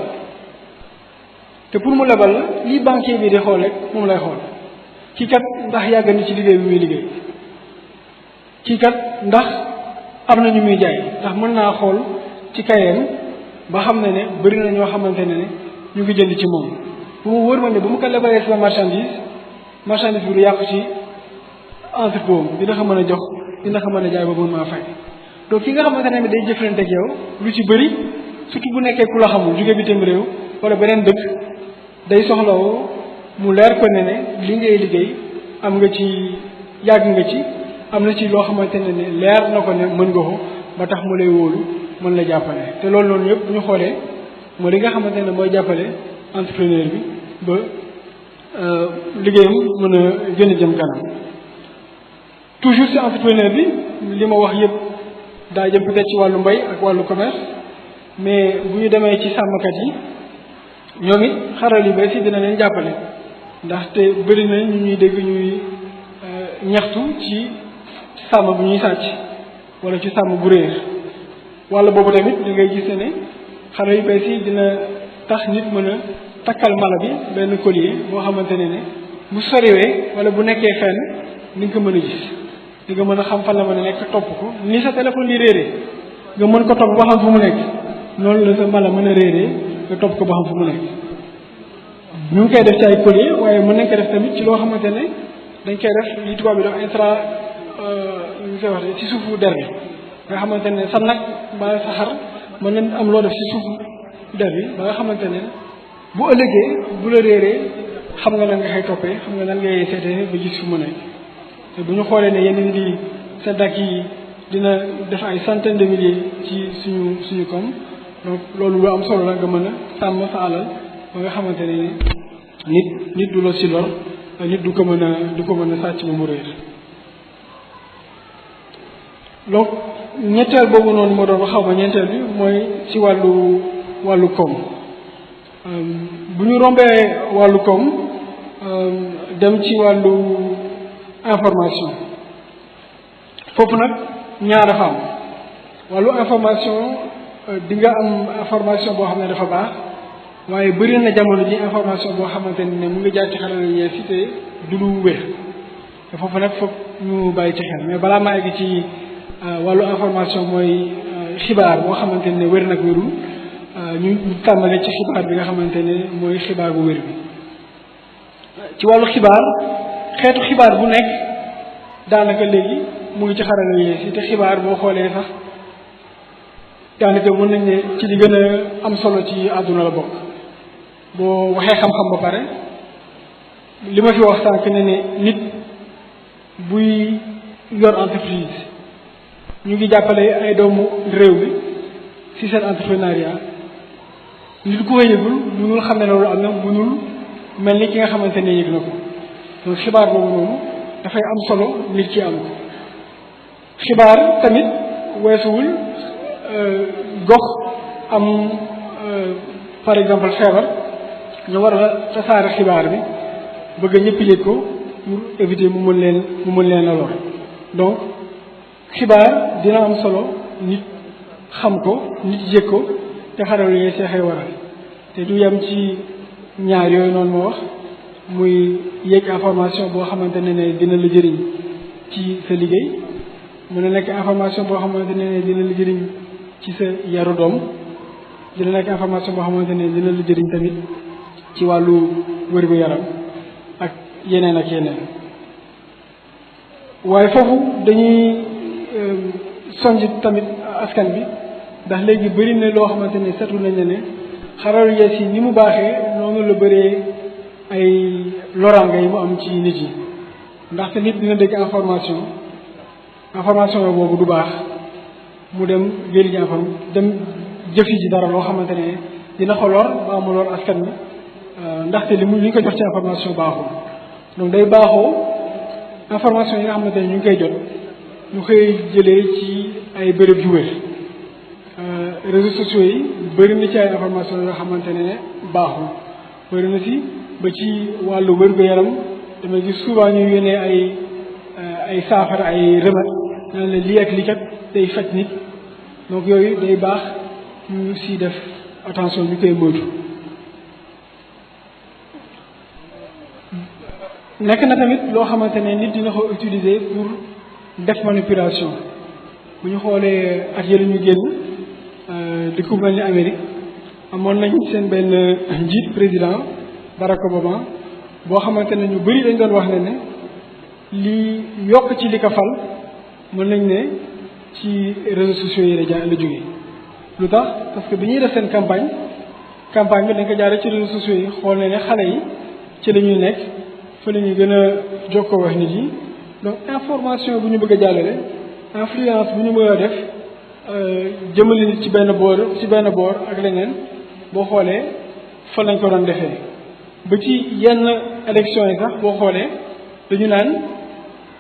te pour mu lebal la lii banquier bi di xool rek moom lay xool kii kat ndax yàgg na ci liggéey bi muy liggéey kii kat ndax am na ñu muy jaay ndax mën naa xool ci kayam ba xam ne bëri na ñoo xamante ne ñu ngi jënd ci moom bu mu wóor ma ne bu mu ko lebalee sama marchandise bi du yàqu ci entrepôt dina ko mën a jox dina ko mën a jaay ba mën maa fay donc ki nga xamante ne day jëflante ak yow lu ci bëri surtout bu nekkee ku la xamul jóge bitim réew wala beneen dëkk day soxlawoo mu leer ko ne li ngay liggéey am nga ci yàgg nga ci am na ci loo xamante ne leer na ko ne mën nga ko ba tax mu lay wóolu mën la jàppale te loolu noonu yëpp bu ñu xoolee mooy li nga xamante ne mooy jàppale entrepreneur bi ba liggéeyam mën a gën a jëm kanam toujours ci entrepreneur bi li ma wax yëpp daa jëm peut-être ci wàllu mbay ak wàllu commerce mais bu ñu demee ci sàmmkat yi ñoom it xaral yu bees yi dina leen jàppale ndaxte bëri na ñu ñuy dégg ñuy ñaxtu ci sàmm bu ñuy sàcc wala ci sàmm bu réer wala boobu tamit da ngay gis ne xaral yu bees yi dina tax nit mën a takkal mala bi benn collier boo xamante ne bu soriwee wala bu nekkee fenn ni nga ko mën a gis di nga mën a xam fan la mën a nekk topp ko ni sa téléphone di réeree nga mën ko topp ba xam fu mu nekk noonu la sa mala mën a réeree nga topp ko ba xam fu mu nekk ñu ngi koy def ci ay collier waaye mën nañ ko def tamit ci loo xamante ne dañ koy def li tubaab bi def ñu koy wax ci suufu der bi nga xamante ne sa nag ba sa xar mën nañ am loo def ci suufu der bi ba nga xamante ne bu ëllëgee bu la réeree xam nga nan nga xay toppee xam nga nan ngay seetee ba gis fu mu nekk te bu ñu xoolee ne yeneen di sa dak yi dina def ay centaine de milliers ci suñu koom donc loolu lu am solo la nga mën a sàmm sa alal ba nga xamante ne nit du la si lor nit du ko mën a sàcc ba mu réer donc ñetteel boobu noonu moo doon xaw ma ñeenteel bi mooy ci wàllu koom bu ñu rombee wàllu koom dem ci wàllu information foofu nag ñaar dafa am wàllu information di nga am information boo xam ne dafa baax waaye bëri na jamono ji information boo xamante ne mu ngi jaar ci xarala yu yees yi te du lu wér te foofu nag foog ñu bàyyi ci xel mais balaa maa egg ci wàllu information mooy xibaar boo xamante ne wér nag wérul ñu tàmbale ci xibaar bi nga xamante ne mooy xibaar bu wér bi ci wàllu xibaar xeetu xibaar bu nekk daanaka léegi mu ngi ci xarala yu yees yi te xibaar boo xoolee sax daanaka mën nañ ne ci li gën a am solo ci àdduna la bokk boo waxee xam-xam ba pare li ma fi wax sànq ne nit buy yor entreprise ñu ngi jàppale ay doomu réew mi ci seen entrepreneuriat nit ku ko yëgul mënul xam ne loolu am na mënul mel ni ki nga xamante ne yëg na ko donc xibaar boobu noonu dafay am solo nit ki am ko xibaar tamit weesuwul gox am par exemple feebar ñu war a tasaare xibaar bi bëgg ñëpp yëg ko pour éviter mu mën leen a lor donc xibaar dina am solo nit xam ko nit yëg ko te xaral yooyu seexee waral te du yem ci ñaar yooyu noonu moo wax muy yëg information boo xamante ne dina la jëriñ ci sa liggéey mën na nekk information boo xamante ne dina la jëriñ ci sa yaru doom dina nekk information boo xamante ne dina la jëriñ tamit ci wàllu wér-gu-yaram ak yeneen ak yeneen waaye foofu dañuy sonj tamit askan bi ndax léegi bëri na loo xamante ne seetlu nañ ne xaralu yees yi ni mu baaxee noonu la bëree ay loraange yi mu am ci nit yi ndaxte nit dina dégg information boobu du baax mu dem jëli ji dem jëfi ji dara loo xamante ne dina ko lor ba mu lor askan bi ndaxte li ñu ko jox ci information baaxul donc day baaxoo information yi nga xamante ne ñu ngi koy jot ñu koy jëlee ci ay béréb yu wér réseaux sociaux yi bëri na ci ay information yoo xamante ne baaxul bëri na si ba ci wàllu wér-gu-yaram damay gis souvent ñu yónnee ay saafara ay remède naan la lii ak lii kat day faj nit donc yooyu day baax ñu si def attention ñu koy moytu nekk na tamit loo xamante ne nit dina ko utiliser pour def manipulation bu ñu xoolee at yële ñu génn di ku mel ni Amérique amoon nañ seen benn njiit président Barack Obama boo xamante ne ñu bëri dañ doon wax ne li yokk ci li ko fal mën nañ ne ci réseaux sociaux yi la jógee lu tax parce que bi ñuy def seen campagne bi dañ ko jaaree ci réseaux sociaux yi xool ne xale yi ci la ñuy nekk fa la ñuy gën a jokkoo wax nit yi donc information bu ñu bëgg a jàllale influence bu ñu bëgg a def jëmale nit ci benn boor ak leneen boo xoolee fa lañ ko doon defee ba ci yenn élection yi sax boo xoolee dañu naan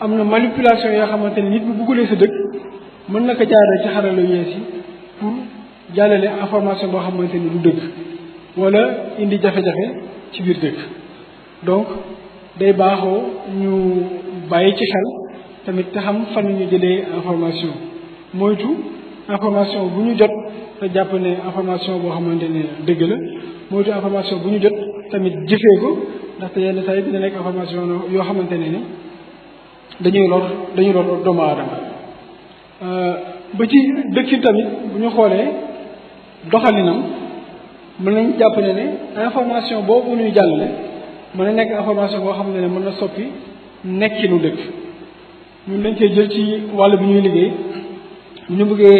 am na manipulation yoo xamante ne nit bu buggulee sa dëkk mën na ko jaaree ci xarala yu yees yi pour jàllale information boo xamante ni du dëgg wala indi jafe-jafe ci biir dëkk donc day baaxoo ñu bàyyi ci xel tamit te xam fan ñu jëlee information moytu information bu ñu jot te jàpp ne information boo xamante ne dëgg la moytu information bu ñu jot tamit jëfee ko ndaxte yenn saa yi dina nekk information yoo xamante ne ni dañuy lor doomu aadama ba ci dëkk tamit bu ñu xoolee doxalinam mën nañ jàpp ne information boobu ñuy jàllale mën na nekk information boo xam ne mën na soppi nekkinu dëkk ñun dañ koy jël ci wàll bi ñuy liggéey bu ñu bëggee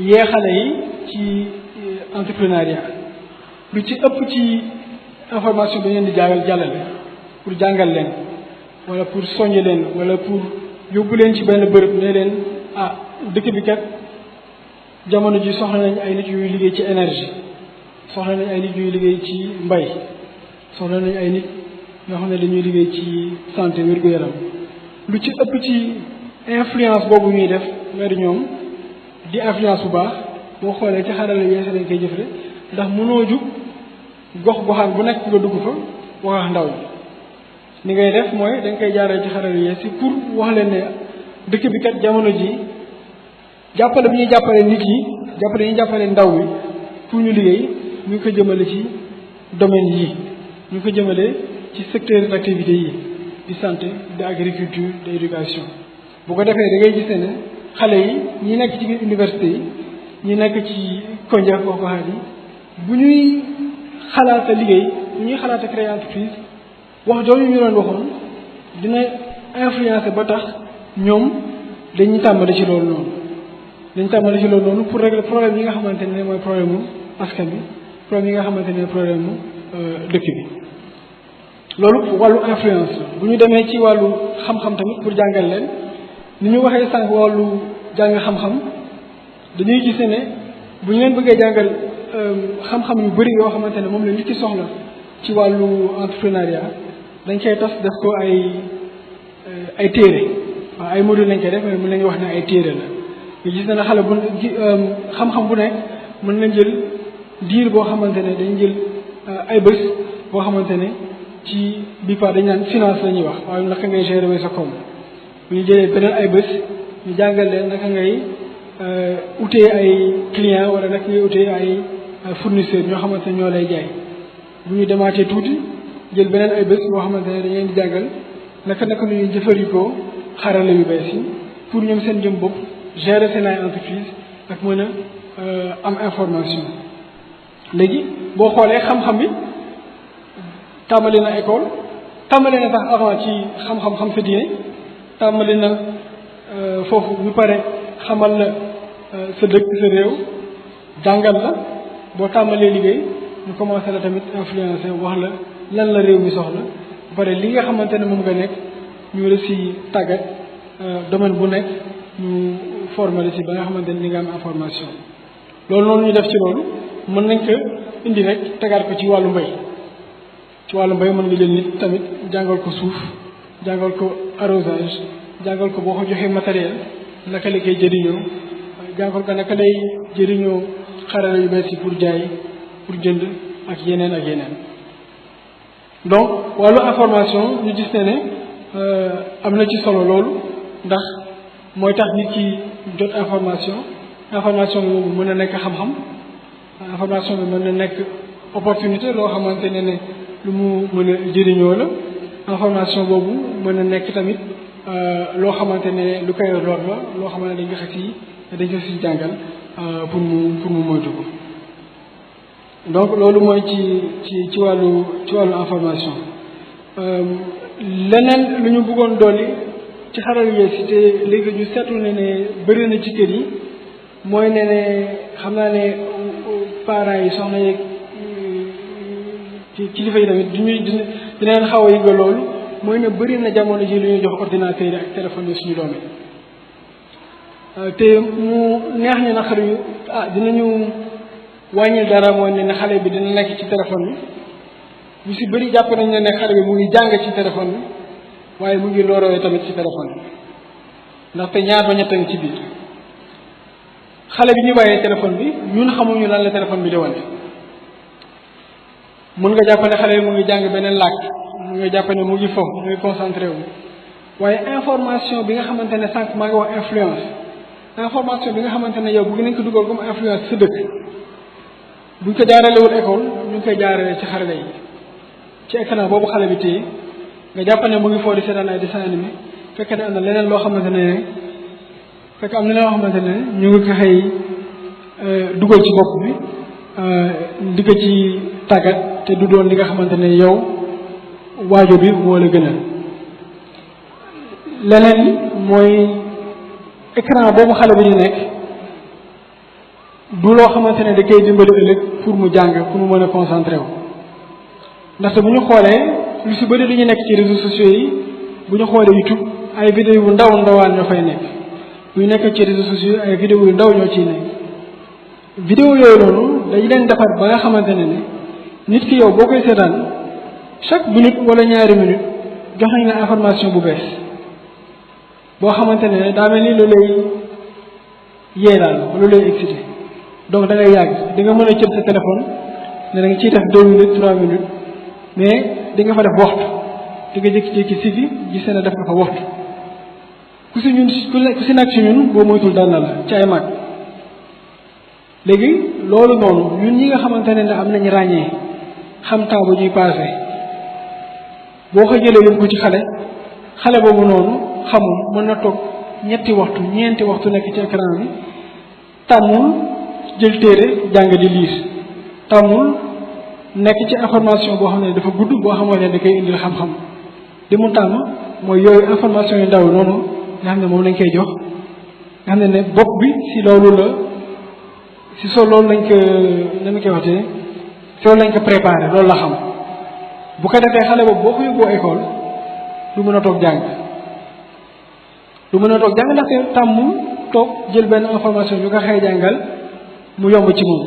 yee xale yi ci entrepreneuriat lu ci ëpp ci information bi ngeen di jàllale pour jàngal leen wala pour soññ leen wala pour yóbbu leen ci benn bërëb ne leen dëkk bi kat jamono ji soxla nañ ay nit yuy liggéey ci énergie soxla nañ ay nit yuy liggéey ci mbay soxla nañ ay nit ñoo xam ne dañuy liggéey ci santé wér-gu-yaram lu ci ëpp ci influence boobu ñuy def nga di ñoom di influence bu baax boo xoolee ci xarala yees dañ koy jëfle ndax mënoo jug gox goxaan bu nekk nga dugg fa wax ndaw ñi ni ngay def mooy dañ koy jaaree ci xarala yees yi pour wax leen ne dëkk bi kat jamono ji jàppale bi ñuy jàppale nit yi jàppale yi ñuy jàppale ndaw mi pour ñu liggéey ñu ngi ko jëmale ci domaine yi ñu ngi ko jëmale ci secteur d'activité yi di santé de agriculture de éducation bu ko defee da ngay gis ne xale yi ñi nekk ci biir université yi ñi nekk ci konjaak gox-goxaat yi bu ñuy xalaata liggéey bu ñuy xalaata créer entreprise wax jooju ñu doon waxoon dina influencer ba tax ñoom dañuy tàmbali ci loolu noonu pour régler problème yi nga xamante ne mooy problème mu askan bi problème yi nga xamante ne problème mu dëkk bi loolu wàllu influence la bu ñu demee ci wàllu xam-xam tamit pour jàngal leen ni ñu waxee sànq wàllu jàng xam-xam dañuy gis ne bu ñu leen bëggee jàngal xam-xam yu bëri yoo xamante ne moom la nit ki soxla ci wàllu entrepreneuriat dañ koy tas def ko ay téere waaw ay module lañ koy def mais mën nañu wax ne ay téere la nga gis ne xale bu xam-xam bu nekk mën nañ jël diir boo xamante ne dañ jël ay bés boo xamante ne ci bi part dañ naan finance la ñuy wax waaye naka ngay gérer sa koom bu ñu jëlee beneen ay bés ñu jàngal leen naka ngay utee ay client wala naka ngay utee ay fournisseur ñoo xamante ne ñoo lay jaay bu ñu demaatee tuuti jël beneen ay bés boo xamante ne dañ leen di jàngal naka la ñuy jëfandikoo xarala yu bees yi pour ñoom seen jëm bopp gérer seen ay entreprise ak mën a am information léegi boo xoolee xam-xam bi tàmbali na école tàmbali na sax avant ci xam-xam xam sa diine tàmbali na foofu bu pare xamal la sa dëkk sa réew jàngal la boo tàmbalee liggéey ñu commencé la tamit influencer wax la lan la réew mi soxla bu pare li nga xamante ne moom nga nekk ñu la si tàggat domaine bu nekk ñu former la si ba nga xamante ne li nga am information loolu noonu ñu def ci loolu mën nañ ko indi rek tegaat ko ci wàllu mbay mën nga jël nit tamit jàngal ko suuf jàngal ko arrosage jàngal ko boo ko joxee matériel naka la koy jëriñoo jàngal ko naka lay jëriñoo xarala yu bees yi pour jaay pour jënd ak yeneen donc wàllu information ñu gis ne am na ci solo loolu ndax mooy tax nit ki jot information bi boobu mën na nekk xam-xam information bi mën na nekk opportunité loo xamante ne lu mu mën a jëriñoo la information boobu mën na nekk tamit loo xamante ne lu koy lor la loo xamante ne dañ ko si jàngal pour mu moytu ko donc loolu mooy ci wàllu information leneen lu ñu bëggoon dolli ci xarala yees yi te léegi ñu seetlu ne bëri na ci kër yi mooy ne xam naa ne parents yi soxna yeeg ci kilifa yi tamit dina xaw a yëngal loolu mooy ne bëri na jamono ji lu ñuy jox ordinateur yi ak téléphone yi suñu doom yi te mu neex ñu naqar ñu dinañu wàññil dara mooy ne xale bi dina nekk ci téléphone bi ñu si bëri jàpp nañ ne xale bi mu ngi jàng ci téléphone bi waaye mu ngi loorooyee tamit ci téléphone bi ndaxte ñaar ba ñett a ngi ci biir xale bi ñu bàyyee téléphone bi ñun xamuñu lan la téléphone bi di wane mën nga jàpp ne xale bi mu ngi jàng beneen làkk mu ngi jàpp ne mu ngi fo mu ngi concentré wu waaye information bi nga xamante ne sànq maa ngi wax influence information bi nga xamante ne yow bëgg nañ ko dugal comme influence sa dëkk buñ ko jaaralewul école ñu ngi koy jaarale ci xarale yi ci écran boobu xale bi téye nga jàpp ne mu ngi foo di seetaan ay dessin animé fekk ne am na leneen loo xamante ne ñu ngi ko xëy dugal ci bopp bi di ko ci tàggat te du doon li nga xamante ne yow waajur bi moo la gënal leneen mooy écran boobu xale bi di nekk du loo xamante ne da koy dimbali ëllëg pour mu jàng pour mu mën a concentré wu ndaxte bu ñu xoolee lu si bëri lu ñu nekk ci réseaux sociaux yi bu ñu xoolee YouTube ay vidéo yu ndawaan ñoo fay nekk bu ñu nekk ci réseaux sociaux yi ay vidéo yu ndaw ñoo ciy nekk vidéo yooyu noonu dañ leen defar ba nga xamante ne nit ki yow boo koy seetaan chaque minute wala ñaari minute jox nañ la information bu bees boo xamante ne daa mel ni lu lay yee daal lu lay excité donc da ngay yàgg di nga mën a jël sa téléphone ne da nga ciy def 2 minutes 3 minutes mais di nga fa def waxtu di nga jékki-jékki sigi gis ne def nga fa waxtu ku si nekk si ñun boo moytul dal na la ci ay mag léegi loolu noonu ñun ñi nga xamante ne am nañ ràññee xam temps bu ñuy passé boo ko jëlee yóbbu ko ci xale boobu noonu xamul mën na toog ñeenti waxtu ñeenti waxtu nekk ci écran bi tàmmul jël téere jàng di liir tàmmul nekk ci information boo xam ne dafa gudd boo xamante ne da koy indil xam-xam li mu tàmm mooy yooyu information yu ndaw noonu nga xam ne moom lañ koy jox nga xam ne bopp bi si loolu lañ ko nañu koy waxtee si loolu lañ ko préparé loolu la xam bu ko defee xale boobu boo ko yóbboo école du mën a toog jàng ndaxte tàmmul toog jël benn information yu ko xëy jàngal mu yomb ci moom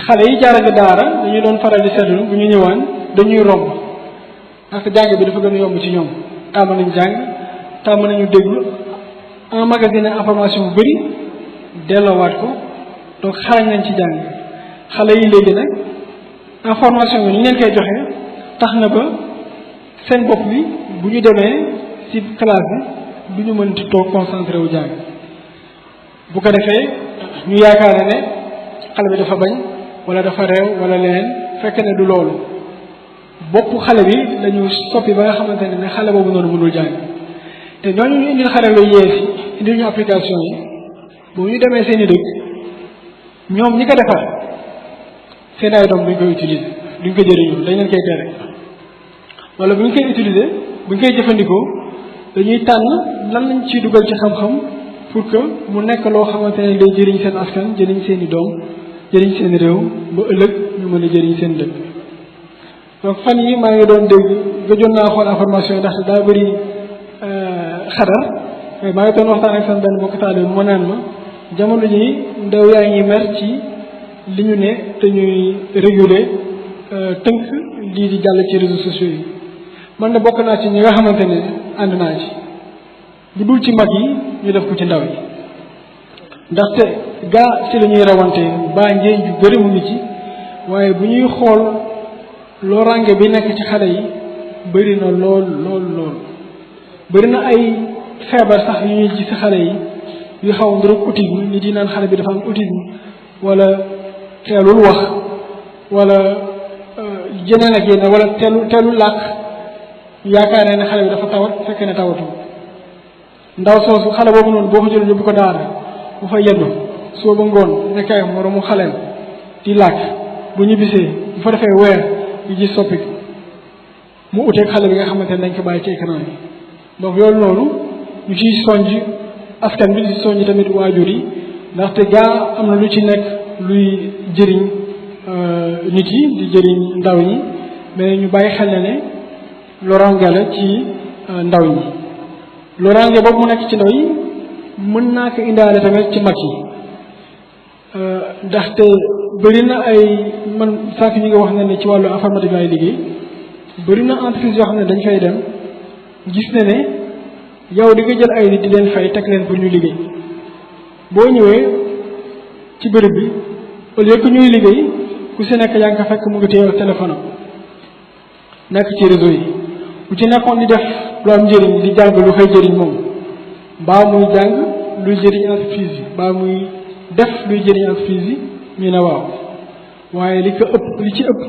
xale yi jaarale daara dañuy doon faral di seetlu bu ñu ñëwaan dañuy romb parce que jàng bi dafa gën a yomb ci ñoom tàmm nañu jàng tàmm nañu déglu emmagasiner information bu bëri delloowaat ko donc xarañ nañ ci jàng xale yi léegi nag information bi ni leen koy joxee tax na ba seen bopp bi bu ñu demee ci classe bi du ñu mën di toog concentré wu jàng bu ko defee ñu yaakaar ne xale bi dafa bañ wala dafa réew wala leneen fekk ne du loolu bopp xale bi lañu soppi ba nga xamante ne xale boobu noonu mënul jàng te ñooñu ñu indil xale lu yees yi indil ñu application yi bu ñu demee seen i dëkk ñoom ñi ko defar seen ay doom duñ koy utiliser duñ ko jëriñoo dañ leen koy tere wala bu ñu koy utiliser bu ñu koy jëfandikoo dañuy tànn lan lañ ciy dugal ci xam-xam pour que mu nekk loo xamante ne day jëriñ seen askan jëriñ seen i doom jëriñ seen réew ba ëllëg ñu mën a jëriñ seen dëkk donc fan yi maa ngi doon dégg gëjoon naa xool information yi ndaxte daa bëri xadar mais maa ngi doon waxtaan ak seen benn mbokk taalibe mu naan ma jamono ji ndaw yaa ngi mer ci li ñu ne te ñuy réguler tënk lii di jàll ci réseaux sociaux yi man na bokk naa ci ñi nga xamante ne ànd naa ci bu dul ci mag yi ñu def ko ci ndaw yi ndaxte gaa ci la ñuy rawante baa njëriñ ju bëri mu ngi ci waaye bu ñuy xool loorange bi nekk ci xale yi bëri na lool bëri na ay feebar sax yu ñuy gis ci xale yi yu xaw ndiruk autisme nit yi naan xale bi dafa am autisme wala teelul wax wala jeneen ak yeneen wala teelul làkk yaakaar ne xale bi dafa tawat fekk ne tawatu ndaw soosu xale boobu noonu boo ko jëlee yóbbu ko daara bu fa yendu soo ba ngoon nekk ay moromu xaleel di làkk bu ñu bisee bu fa defee weer yu gis soppi mu uteeg xale bi nga xamante ne dañ ko bàyyi ci écran yi donc loolu noonu ñu ciy sonj askan bi di sonj tamit waajur yi ndaxte gaa am na lu ci nekk luy jëriñ nit yi di jëriñ ndaw ñi mais ñu bàyyi xel ne loraange la ci ndaw ñi loraange boobu mu nekk ci ndaw yi mën naa ko indaale tamit ci mag yi ndaxte bëri na ay man sànq ñi nga wax ne ci wàllu informatique laay liggéey bëri na entreprise yoo xam ne dañ fay dem gis ne yow di nga jël ay nit di leen fay teg leen pour ñu liggéey boo ñëwee ci bërëb bi au lieu que ñuy liggéey ku si nekk yaa ngi ko fekk mu ngi téye téléphone am nekk ci réseau yi bu ci nekkoon di def lu am njëriñ di jàng lu koy jëriñ moom mbaa muy jàng luy jëriñ entreprise yi mbaa muy def luy jëriñ entreprise yi ñu ne waaw waaye li ci ëpp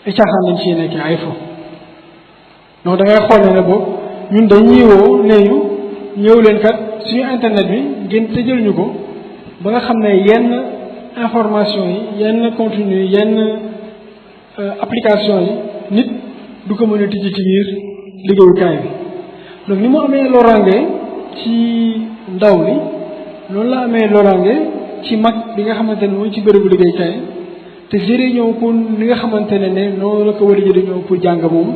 ay caaxaan lañ ciy nekkee ay fo donc da ngay xool ne boobu ñun dañuy woo nee ñu ñëw leen kat suñu internet bi ngeen tëjal ñu ko ba nga xam ne yenn information yi yenn contenu yi yenn application yi nit du ko mën a tijji ci biir liggéeyukaay bi donc ni mu amee loraange ci ndaw li noonu la amee loraange ci mag bi nga xamante ne mooy ci bërëbu liggéeykaay te jëriñoo ko li nga xamante ne noonu la ko war a jëriñoo pour jàng moom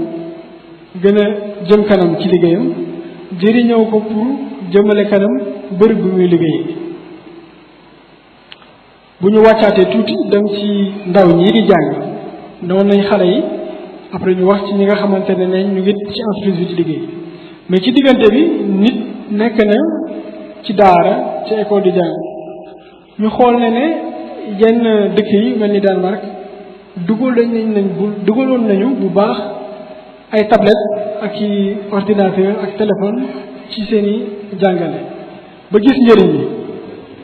gën a jëm kanam ci liggéeyam jëriñoo ko pour jëmale kanam bërëb bi muy liggéey bu ñu wàccaatee tuuti dem ci ndaw ñii di jàng noonu nañ xale yi après ñu wax ci ñi nga xamante ne ñu ngi ci entreprise bi di liggéey mais ci diggante bi nit nekk na ci daara ci école di jàng ñu xool ne yenn dëkk yi mel ni Danemark dugaloon nañu bu baax ay tablette ak i ordinateur ak téléphone ci seen i jàngale ba gis njëriñ bi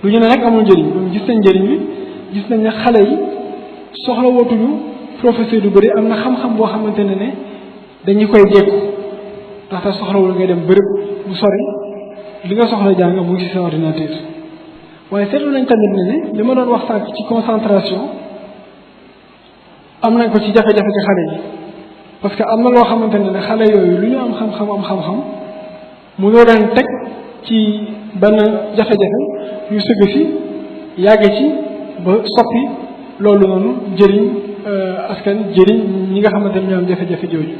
lu ñu ne nag amul njëriñ donc gis nañ njëriñ bi gis nañ ne xale yi soxla wootuñu professeur yu bëri am na xam-xam boo xamante ne dañu koy jekku ndaxte soxlawul ngay dem bërëb bu sori li nga soxla jàng mu ngi ci sa ordinateur waaye seetlu nañ tamit ne li ma doon wax sànq ci concentration am nañ ko ci jafe-jafe ci xale yi parce que am na loo xamante ne xale yooyu lu ñu am xam-xam mu ñoo leen teg ci benn jafe-jafe ñu sëgg si yàgg ci ba soppi loolu noonu jëriñ askan jëriñ ñi nga xamante ne ñoo am jafe-jafe jooju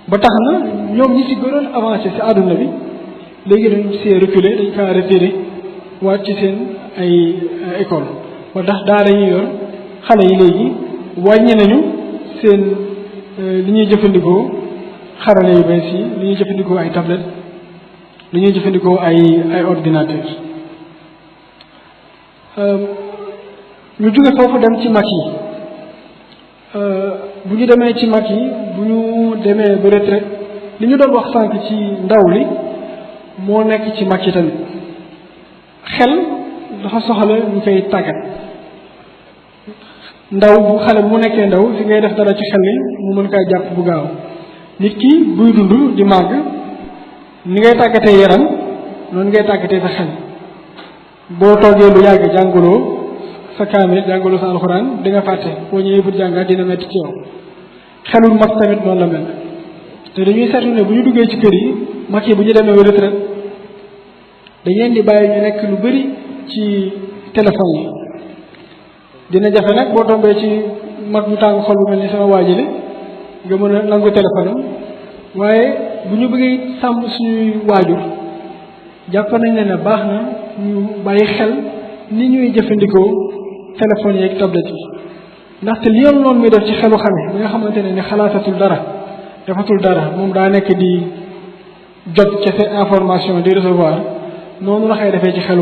ba tax na ñoom ñi ci gënoon avancé ci àdduna bi léegi dañ see reculé dañ kaa retiré waat ci seen ay école ba tax daara ñu yor xale yi léegi wàññi nañu seen li ñuy jëfandikoo xarale yu bees yi li ñuy jëfandikoo ay tablette li ñuy jëfandikoo ay ordinateur ñu jóge foofu dem ci mag yi bu ñu demee ci mag yi bu ñu demee ba retraite li ñu doon wax sànq ci ndaw li moo nekk ci mag yi tamit xel dafa soxla ñu koy tàggat ndaw bu xale bu mu nekkee ndaw fi ngay def dara ci xel ni mu mën kaa jàpp bu gaaw nit ki buy dund di màgg ni ngay tàggatee yaram noonu ngay tàggatee sa xel boo toogee lu yàgg jàngaloo sa kaamil jàngaloo sa alxuraan di nga fàtte boo ñëwee pour jàngaat dina metti ci yow xelul mag tamit noonu la mel te dañuy seetlu ne bu ñu duggee ci kër yi mag yi bu ñu demee retraite dañ leen di bàyyi ñu nekk lu bëri ci téléphone yi dina jafe nag boo tombee ci mag bu tàng xol bu mel ni sama waajile nga mën a nangu téléphone am waaye bu ñu bëggee sàmm suñuy waajur jàpp nañ ne baax na ñu bàyyi xel ni ñuy jëfandikoo téléphone yeeg tablette yi ndaxte li yoon noonu muy def ci xelu xale bi nga xamante ne ni xalaatatul dara defatul dara moom daa nekk di jot kese information di recevoir noonu la xëy defee ci xelu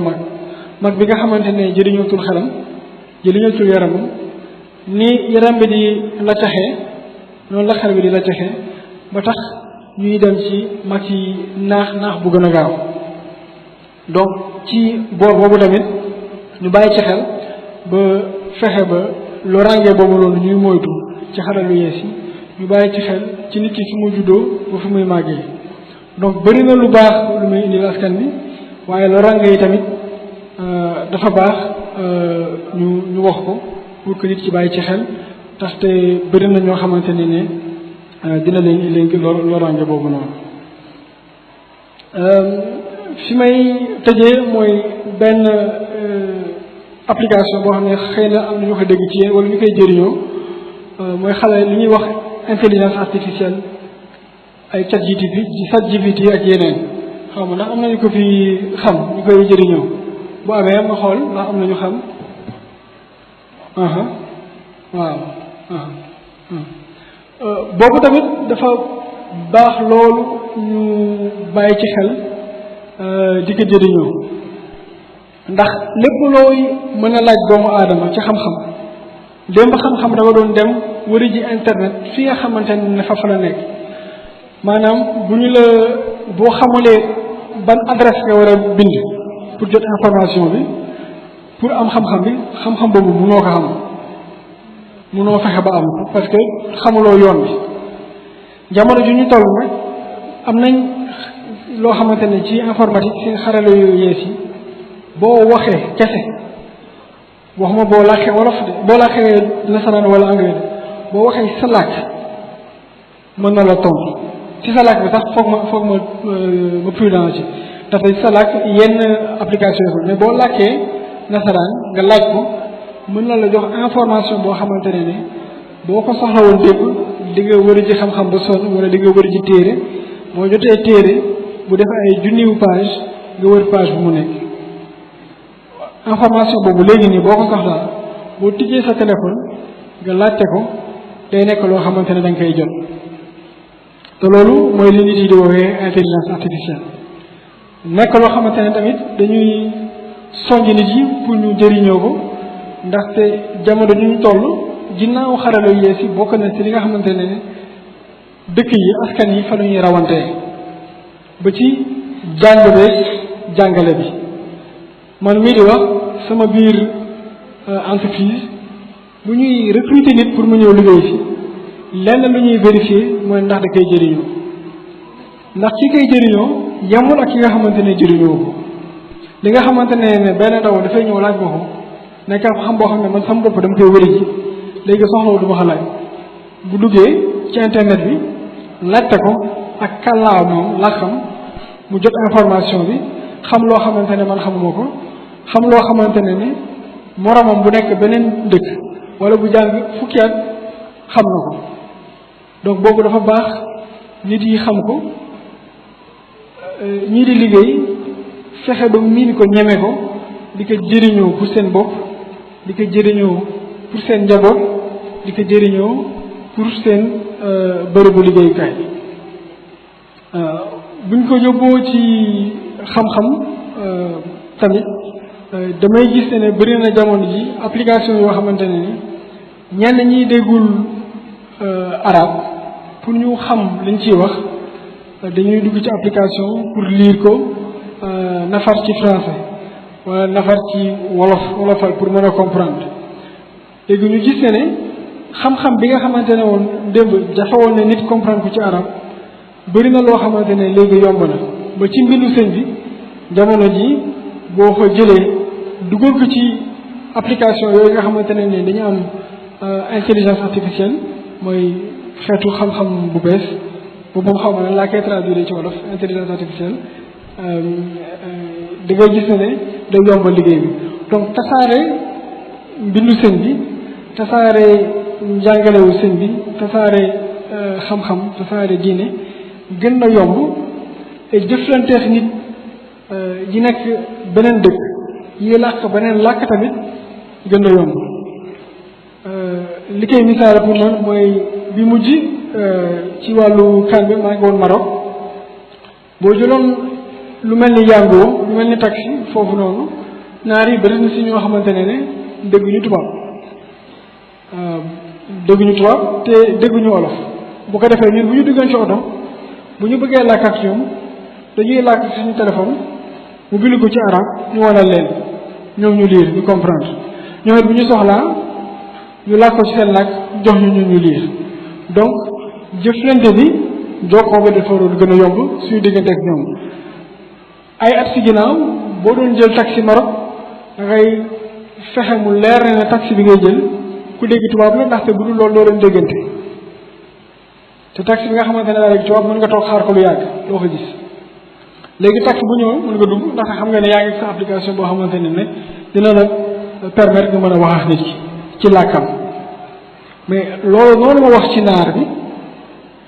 mag bi nga xamante ne jëriñootul xelam jëriñootul yaramam ni yaram bi di la caxee noonu la xel bi di la caxee ba tax ñuy dem ci mag yi naax bu gën a gaaw donc ci boor boobu tamit ñu bàyyi ci xel ba fexe ba loraange boobu noonu ñuy moytu ci xarala yu yees yi ñu bàyyi ci xel ci nit ki fi mu juddoo ba fi muy màggee donc bëri na lu baax lu muy indil askan bi waaye loraange yi tamit dafa baax ñu wax ko pour que nit ci bàyyi ci xel taxte bëri na ñoo xamante ne dina leen loraange boobu noonu. fi may tëjee mooy benn application boo xam ne xëy na am na ñu ko dégg ci yéen wala ñu koy jëriñoo mooy xale li ñuy wax intelligence artificielle ay ChatGPT ak yeneen xaw ma ndax am na ñu ko fi xam ñu koy jëriñoo bu amee ma xool ndax am na ñu xam waaw boobu tamit dafa baax loolu ñu bàyyi ci xel di ko jëriñoo ndax lépp looy mën a laaj doomu aadama ci xam-xam démb xam-xam dafa doon dem wari ji internet fi nga xamante ne fa la nekk maanaam bu ñu la boo xamulee ban adresse nga war a bind pour jot information bi pour am xam-xam bi xam-xam boobu mënoo ko xam mënoo fexe ba am parce que xamuloo yoon bi jamono ju ñu toll nag am nañ loo xamante ne ci informatique seen xarala yu yees yi boo waxee kese waxuma boo làkkee wolof de boo làkkee nasaraan wala anglais de boo waxee sa làkk mën na la tontu ci sa làkk bi sax foog ma prudent ci dafay sa làkk yenn application yi mais boo làkkee nasaraan nga laaj ko mën na la jox information boo xamante ne boo ko soxla woon dégg di nga wër ji xam-xam ba sonn wala di nga wër ji téere boo jotee téere bu def ay junniwu page nga wër page bu mu nekk information boobu léegi nii boo ko soxlaa boo tijjee sa téléphone nga laajte ko day nekk loo xamante ne da nga koy jot te loolu mooy li nit yi di woowee intelligence artificielle nekk loo xamante ne tamit dañuy songi nit yi pour ñu jëriñoo ko ndaxte jamono ju ñu toll ginnaaw xarala yu yees yi bokk na ci li nga xamante ne dëkk yi askan yi fa la ñuy rawantee ba ci jàng beeg jàngale bi man mii di wax sama biir entreprise bu ñuy recruter nit pour mu ñëw liggéey fi lenn lu ñuy vérifier mooy ndax da koy jëriñoo ndax ki koy jëriñoo yemul ak ki nga xamante ne jëriñoo ko li nga xamante ne benn ndaw dafay ñëw laaj ma ko nekk xam boo xam ne man sama bopp dama koy wëri ji léegi soxlawu du ma xalaat bu duggee ci internet bi laajte ko ak kàllaa moom la xam mu jot information bi xam loo xamante ne man xamuma ko xam loo xamante ne ni moromam bu nekk beneen dëkk wala bu jàng fukki at xam na ko donc boobu dafa baax nit yi xam ko ñii di liggéey fexe ba miin ko ñeme ko di ko jëriñoo pour seen bopp di ko jëriñoo pour seen njaboot di ko jëriñoo pour seen bërëbu liggéeyukaay buñ ko yóbboo ci xam-xam tamit damay gis ne bëri na jamono ji application yoo xamante ne ni ñenn ñiy déggul arabe pour ñu xam liñ ciy wax dañuy dugg ci application pour lire ko nafar ci français wala nafar ci wolofal pour mën a comprendre léegi ñu gis ne xam-xam bi nga xamante ne woon démb dafa woon ne nit comprendre ko ci arabe bëri na loo xamante ne léegi yomb na ba ci mbindu sëñ bi jamono ji boo ko jëlee dugal ko ci application yooyu nga xamante ne dañu am intelligence artificielle mooy xeetu xam-xam bu bees boobu moom xaw ma ne laa koy traduire ci wolof intelligence artificielle da ngay gis ne day yombal liggéey bi donc tasaare mbindu sëñ bi tasaare njàngalewu sëñ bi tasaare xam-xam tasaare diine gën na yomb te jëflanteex nit yi nekk beneen dëkk yi làkk beneen làkk tamit gën na yomb li koy misaal pour man mooy bi mujj ci wàllu kan bi maa ngi woon Maroc boo jëloon lu mel ni Yango lu mel ni taxi foofu noonu naar yi bëri na si ñoo xamante ne dégguñu tubaab dégguñu tubaab te dégguñu wolof bu ko defee ñun bu ñu duggoon ci oto bu ñu bëggee làkk ak ñoom dañuy làkk suñu téléphone mu bind ko ci arab ñu wanal leen ñoom ñu lire ñu comprendre ñoom it bu ñu soxlaa ñu làkk ko ci seen làkk jox ñu lire donc jëflante bi jokkoo ba dafa waroon gën a yomb suñu diggante ak ñoom ay at si ginnaaw boo doon jël taxi Maroc da ngay fexe mu leer ne taxi bi ngay jël ku dégg tubaab la ndaxte bu dul loolu doo leen déggante te taxi bi nga xamante ne daal tubaab mën nga toog xaar ko lu yàgg doo ko gis léegi taxi bu ñëw mën nga dugg ndax xam nga ne yaa ngi sa application boo xamante ne dina la permettre nga mën a wax ak nit ki ci làkkam mais loolu noonu ma wax ci naar bi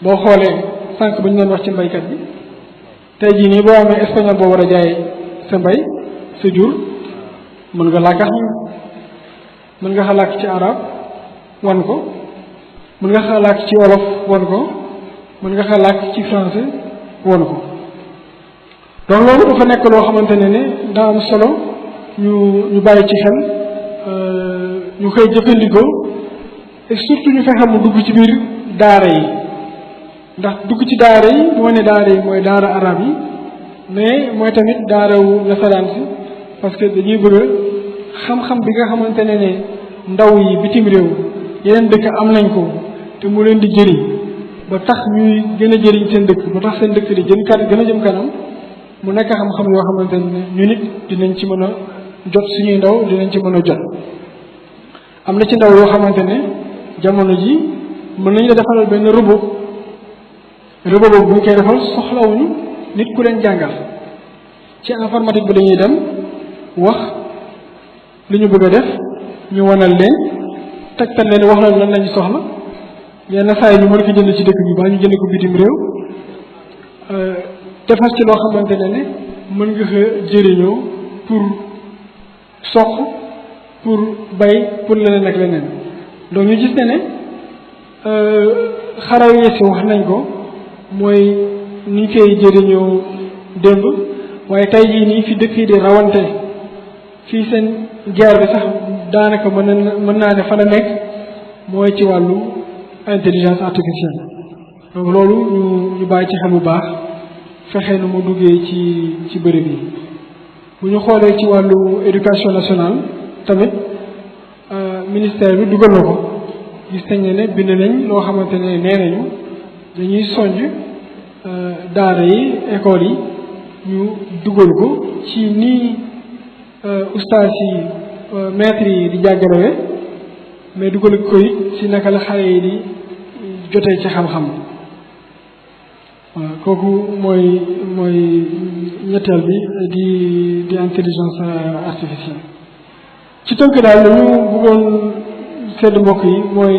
boo xoolee sànq ba ñu doon wax ci mbaykat bi tey jii nii boo amee espagnol boo war a jaay sa mbay sa jur mën nga làkk mën nga làkk ci arab wan ko mën nga làkk ci wolof wan ko mën nga làkk ci français wan ko donc loolu dafa nekk loo xamante ne daa am solo ñu bàyyi ci xel ñu koy jëfandikoo et surtout ñu fexe mu dugg ci biir daara yi ndax dugg ci daara yi moo ne daara yi mooy daara arab yi mais mooy tamit daarawu nasaraan si parce que dañuy bëgg xam-xam bi nga xamante ne ndaw yi bitim réew yeneen dëkk am nañ ko te mu leen di jëriñ ba tax ñuy gën a jëriñ seen dëkk ba tax seen dëkk di gën a jëm kanam mu nekk xam-xam yoo xamante ne ñu nit dinañ ci mën a jot suñuy ndaw dinañ ci mën a jot am na ci ndaw yoo xamante ne jamono ji mën nañu la defaral benn robot boobu bu ñu koy defal soxlawuñu nit ku leen jàngal ci informatique bi dañuy dem wax li ñu bëgg a def ñu wanal leen tegtal leen wax la lan lañu soxla yenn saa yi ñu mën ko jënd ci dëkk bi ba ñu jënd ko bitim réew defar ci loo xamante ne mën nga ko jëriñoo pour soq pour bay pour leneen ak leneen donc ñu gis ne xaraw yi wax nañ ko mooy ni ñu koy jëriñoo démb waaye tey jii nii fi dëkk yi di rawante fii seen guerre bi sax daanaka mën naa ne fa la nekk mooy ci wàllu intelligence artificielle donc loolu ñu bàyyi ci xel bu baax fexe nu mu duggee ci bërëb yi bu ñu xoolee ci wàllu éducation nationale tamit ministère bi dugal na ko gis nañ ne bind nañ loo xamante ne nee nañu dañuy sonj daara yi école yi ñu dugal ko ci nii ustaas yi maître yi di jàngalewe mais dugal ko it ci naka la xale yi di jotee ci xam-xam waaw kooku mooy ñetteel bi di intelligence artificielle ci tënk daal lu ñu bëggoon sedd mbokk yi mooy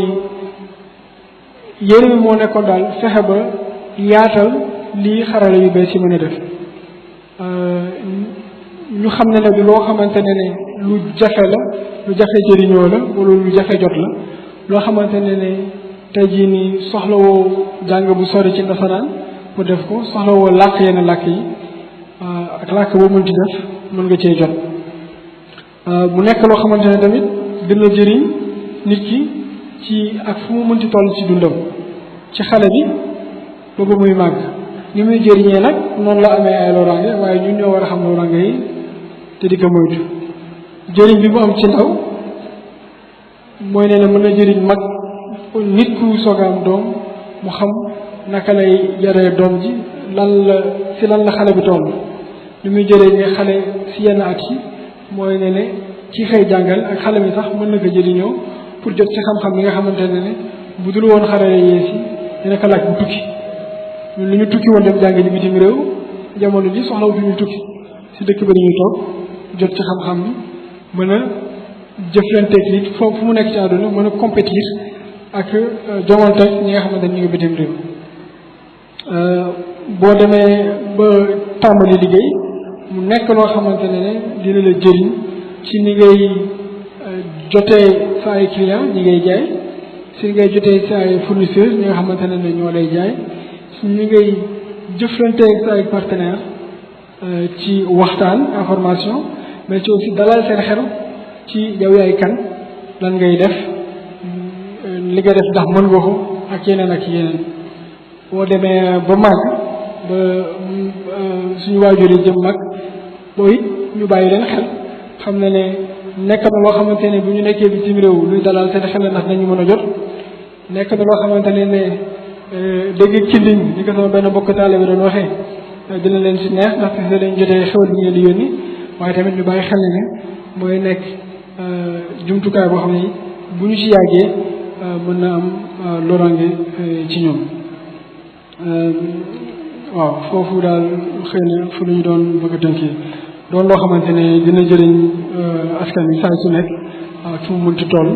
yéene bi moo nekkoon daal fexe ba yaatal lii xarala yu bees yi mën a def ñu xam ne du loo xamante ne lu jafe la lu jafe jëriñoo la wala lu jafe jot la loo xamante ne tey jii nii soxlawoo jàng bu sori ci nasaraan pour def ko soxlawoo làkk yenn làkk yi ak làkk boo mënti def mën nga cee jot mu nekk loo xamante ne tamit dina jëriñ nit ki ci ak fu mu mënti toll ci dundam ci xale bi boobu muy màgg ni muy jëriñee nag noonu la amee ay loraange waaye ñun ñoo war a xam loraange yi te di ko moytu jëriñ bi mu am ci ndaw mooy ne mën na jëriñ mag nit ku soog a am doom mu xam naka lay yaree doom ji lan la xale bi toll li muy jëriñee xale si yenn at yi mooy ne ci xëy jàngal ak xale bi sax mën na ko jëriñoo pour jot ci xam-xam bi nga xamante ne bu dul woon xarale yees yi dina ko laaj bu tukki ñun li ñu tukki woon dem jàng ji bitim réew jamono ji soxlawutuñu tukki si dëkk ba dañuy toog jot ci xam-xam bi mën a jëflanteeg nit foofu fu mu nekk ci àdduna mën a compétir ak joŋanteeg ñi nga xamante ne ñu ngi bitim réew boo demee ba tàmbali liggéey mu nekk loo xamante ne dina la jëriñ ci ni ngay jotee sa ay client ñi ngay jaay si ngay jotee sa ay fournisseurs ñi nga xamante ne ñoo lay jaay si ñi ngay jëflanteeg sa ay partenaires ci waxtaan information mais ci aussi dalal seen xel ci yow yaay kan lan ngay def li nga def ndax mën nga ko ak yeneen boo demee ba màgg ba suñu waajur yi jëm mag booy ñu bàyyi leen xel xam ne nekk na loo xamante ne bu ñu nekkee bitim réew luy dalal seen xel ndax nañu mën a jot nekk na loo xamante ne dégg ci ligne ni ko sama benn mbokk taale bi doon waxee dina leen si neex ndax te dañ jotee xewal bi ngeen di yónni waaye tamit ñu bàyyi xel ne mooy nekk jumtukaay boo xam ne bu ñu ci yàggee mën na am lorange ci ñoom waaw foofu daal xëy na fu ñu doon bëgg a tënkee doon loo xamante ne dina jëriñ askan wi saa su nekk ak fu mu mënti toll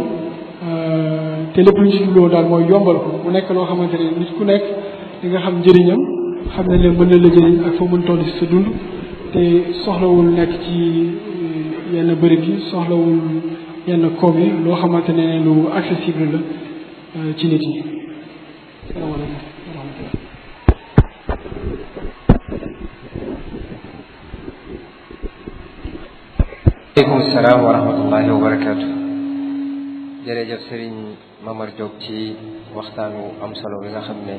te lépp lu ñu ci jubloo daal mooy yombal ko mu nekk loo xamante ne nit ku nekk di nga xam njëriñam xam ne mën na la jëriñ ak fu mu mën toll ci sa dund te soxlawul nekk ci yenn bërëb yi soxlawul yenn koom yi loo xamante ne lu accessible la ci nit yi. salaamaaleykum wa rahmatullah. aleykum salaam wa rahmatullahi wa barakaatu. jërëjëf Serigne Mamar Diop ci waxtaanu am solo bi nga xam ne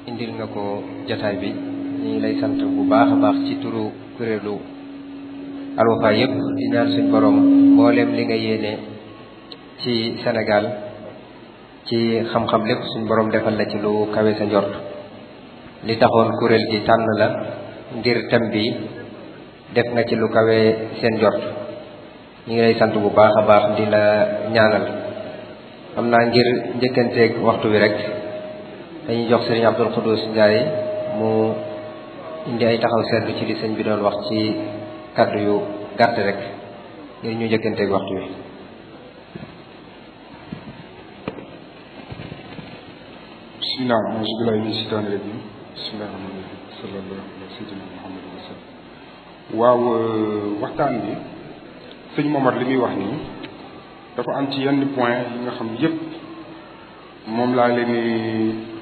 indil nga ko jataay bi ñu ngi lay sant bu baax a baax ci turu kuréelu Al Wafa yëpp di ñaan suñ borom mboolem li nga yéene ci Sénégal ci xam-xam lépp suñ borom defal la ci lu kawe sa njort li taxoon kuréel gi tànn la ngir thème bi def nga ci lu kawe seen njort ñu ngi lay sant bu baax a baax di la ñaanal. xam naa ngir njëkkanteeg waxtu bi rek dañuy jox Serigne Abdoul Khoudous Ndiaye mu indi ay taxaw seetlu ci li sëñ bi doon wax ci kàddu yu gàtt rek ngir ñu njëkkanteeg waxtu bi. bismillah auzu billahi min shaytaani rajim bismillahi rahmaani rahim sallallahu ala sayyidina Muhammad wa sallam. waaw waxtaan bi sëñ Momar li muy wax nii dafa am ci yenn point yi nga xam yépp moom laa leen di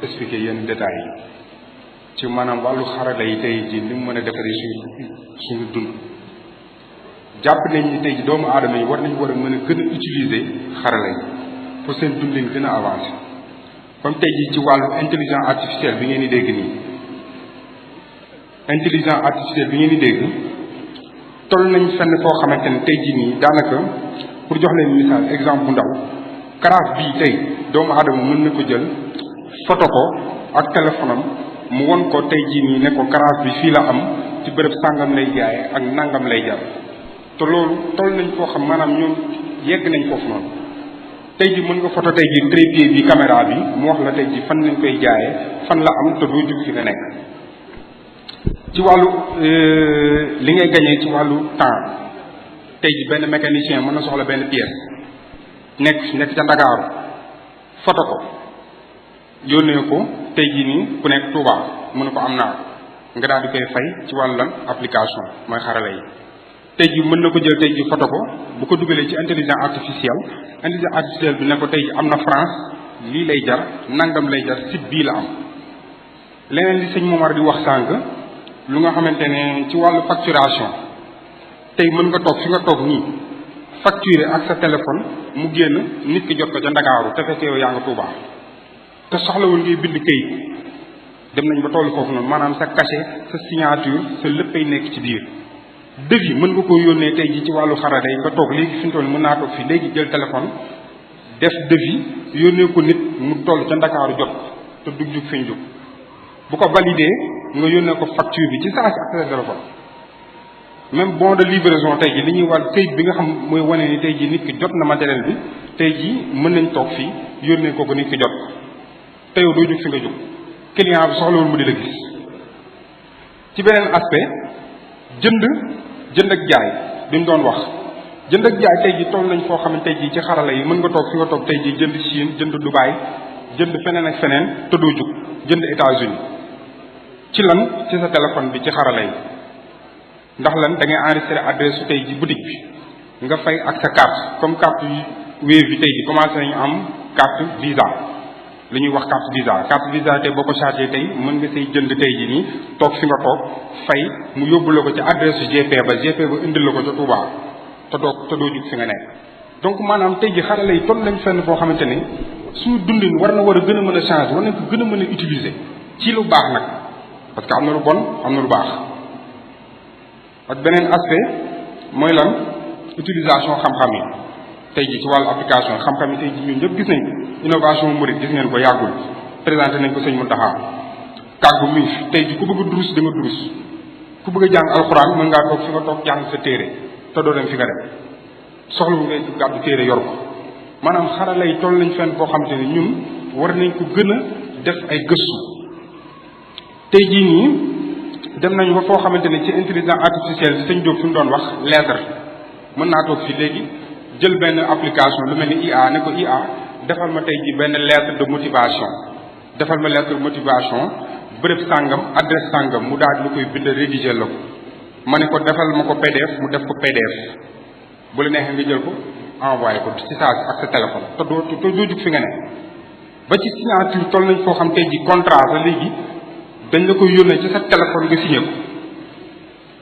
expliquer yenn détails yi ci maanaam wàllu xarala yi tey ji ni mu mën a defaree suñu dund. jàpp nañ ni tey ji doomu aadama yi war a mën a gën a utiliser xarala yi pour seen dundin gën a avancer comme tey ji ci wàllu intelligence artificielle bi ngeen di dégg nii. intelligence artificielle bi ngeen di dégg toll nañ fenn foo xamante ne tey jii nii daanaka pour jox leen misaal exemple bu ndaw carafe bii tey doomu aadama mën na ko jël photo ko ak téléphone am mu won ko tey jii nii ne ko carafe bi fii la am ci bërëb sàngam lay jaaye ak nangam lay jar te loolu toll nañ foo xam maanaam ñoom yegg nañ foofu noonu. tey jii mën nga photo tey jii trépied bi caméra bi mu wax la tey jii fan lañ koy jaayee fan la am te doo jug fi nga nekk. ci wàllu li ngay gañee ci wàllu temps tey ji benn mécanicien mën na soxla benn pièce nekk ca Ndakaaru photo ko yónnee ko tey jii nii ku nekk Touba mën na ko am naa nga daal di koy fay ci wàllu lan application mooy xarala yi. tey ji mën na ko jël tey ji photo ko bu ko dugalee ci intelligence artificielle bi ne ko tey ji am na France lii lay jar nangam lay jar site bii la am. leneen li sëñ Momar di wax sànq lu nga xamante ne ci wàllu facturation tey mën nga toog fi nga toog nii facturer ak sa téléphone mu génn nit ki jot ko ca Ndakaaru te fekk yow yaa nga Touba te soxlawul ngay bind kayit dem nañ ba tollu foofu noonu maanaam sa cachet sa signature sa léppay nekk ci biir. devis mën nga koo yónnee tey ji ci wàllu xarala yi nga toog léegi fi mu toll mën naa toog fii léegi jël téléphone def devis yónnee ko nit mu toll ca Ndakaaru jot te dug jug fi ñu jug bu ko validé nga yónnee ko facture bi ci saa si ak sa téléphone. même bon de livraison tey ji li ñuy wàll këyit bi nga xam mooy wane ni tey ji nit ki jot na matériel bi tey ji mën nañ toog fii yónnee ko nit ki jot te yow doo jóg fi nga jóg client bi soxlawul mu di la gis. ci beneen aspect jënd ak jaay bi mu doon wax jënd ak jaay tey ji toll nañ foo xam ne tey ji ci xarala yi mën nga toog fi nga toog tey ji jënd Chine jënd Dubaï jënd feneen ak feneen te doo jóg jënd États-Unis ci lan ci sa téléphone bi ci xarala yi. ndax lan da ngay enregistré adresse su tey ji boutique bi nga fay ak sa carte comme carte Wave bi tey ji commencé nañu am carte Visa li ñuy wax carte Visa tey boo ko chargé tey mën nga say jënd tey ji nii toog fi nga toog fay mu yóbbu la ko ci adresse su GP ba indil la ko ca Touba te doo jug fi nga nekk. donc maanaam tey ji xarala yi toll nañ fenn foo xamante ne suñu dundin war a gën a mën a changer war nañ ko gën a mën a utiliser ci lu baax nag parce que am na lu bon am na lu baax. ak beneen aspect mooy lan utilisation xam-xam yi tey ji ci wàllu application xam-xam yi tey ji ñun ñëpp gis nañ innovation murid gis ngeen ko yàggul présenté nañ ko sëñ Mountakha kàggu mi tey ji ku bëgg a durus da nga durus ku bëgg a jàng alxuraan mën ngaa toog fi nga toog jàng sa téere te doo dem fi nga dem soxlawu ngay gàddu téere yor ko maanaam xarala yi toll nañ fenn boo xam te ne ñun war nañ ko gën a def ay gëstu tey jii nii dem nañu ba foo xamante ne ci intelligence artificielle bi sëñ Diop fi mu doon wax lettre mën naa toog fii léegi jël benn application lu mel ni IA ne ko IA defal ma tey ji benn lettre de motivation defal ma lettre de motivation bërëb sàngam adresse sàngam mu daal di la koy bind rédiger la ko ma ne ko defal ma ko PDF mu def ko PDF bu la neexee nga jël ko envoyé ko ci saa si ak sa téléphone te doo jug fi nga ne ba ci signature toll nañ foo xam tey ji contrat ba léegi dañ la koy yónnee ci sa téléphone nga signé ko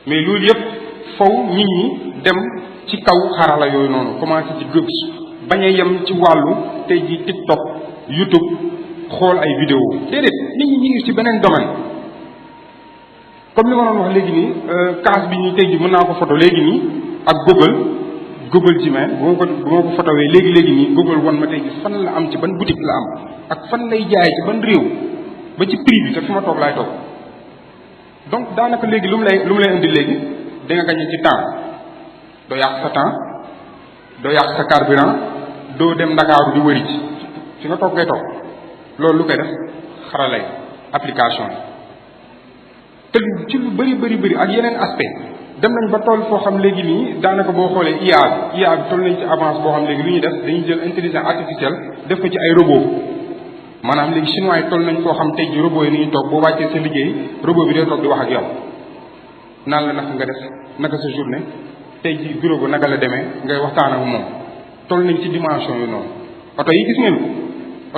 mais loolu yëpp faw nit ñi dem ci kaw xarala yooyu noonu commencé ci gëstu bañ a yem ci wàllu tey ji TikTok YouTube xool ay vidéo déedéet nit ñi ngi ci beneen domaine comme li ma doon wax léegi nii kaas bi ñu tey ji mën naa ko photo léegi nii ak Google Gmail bu ma ko photowee léegi nii Google wan ma tey ji fan la am ci ban boutique la am ak fan lay jaay ci ban réew ba ci prix bi te fi ma toog laay toog donc daanaka léegi lu mu lay indi léegi da nga gagné ci temps doo yàq sa temps doo yàq sa carburant doo dem Ndakaaru di wëri ci fi nga toog ngay toog loolu lu koy def xaralay application yi te ci lu bëri ak yeneen aspect dem nañ ba toll foo xam léegi nii daanaka boo xoolee IA bi toll nañ ci avance boo xam léegi lu ñuy def dañuy jël intelligence artificielle def ko ci ay robot maanaam léegi chinois yi toll nañ foo xam tey ji robot yi ni ñuy toog boo wàccee sa liggéey robot bi day toog di wax ak yow naan la naka nga def naka sa journée tey ji bureau ba naka la demee ngay waxtaan ak moom toll nañ ci dimension yu noonu oto yi gis ngeen ko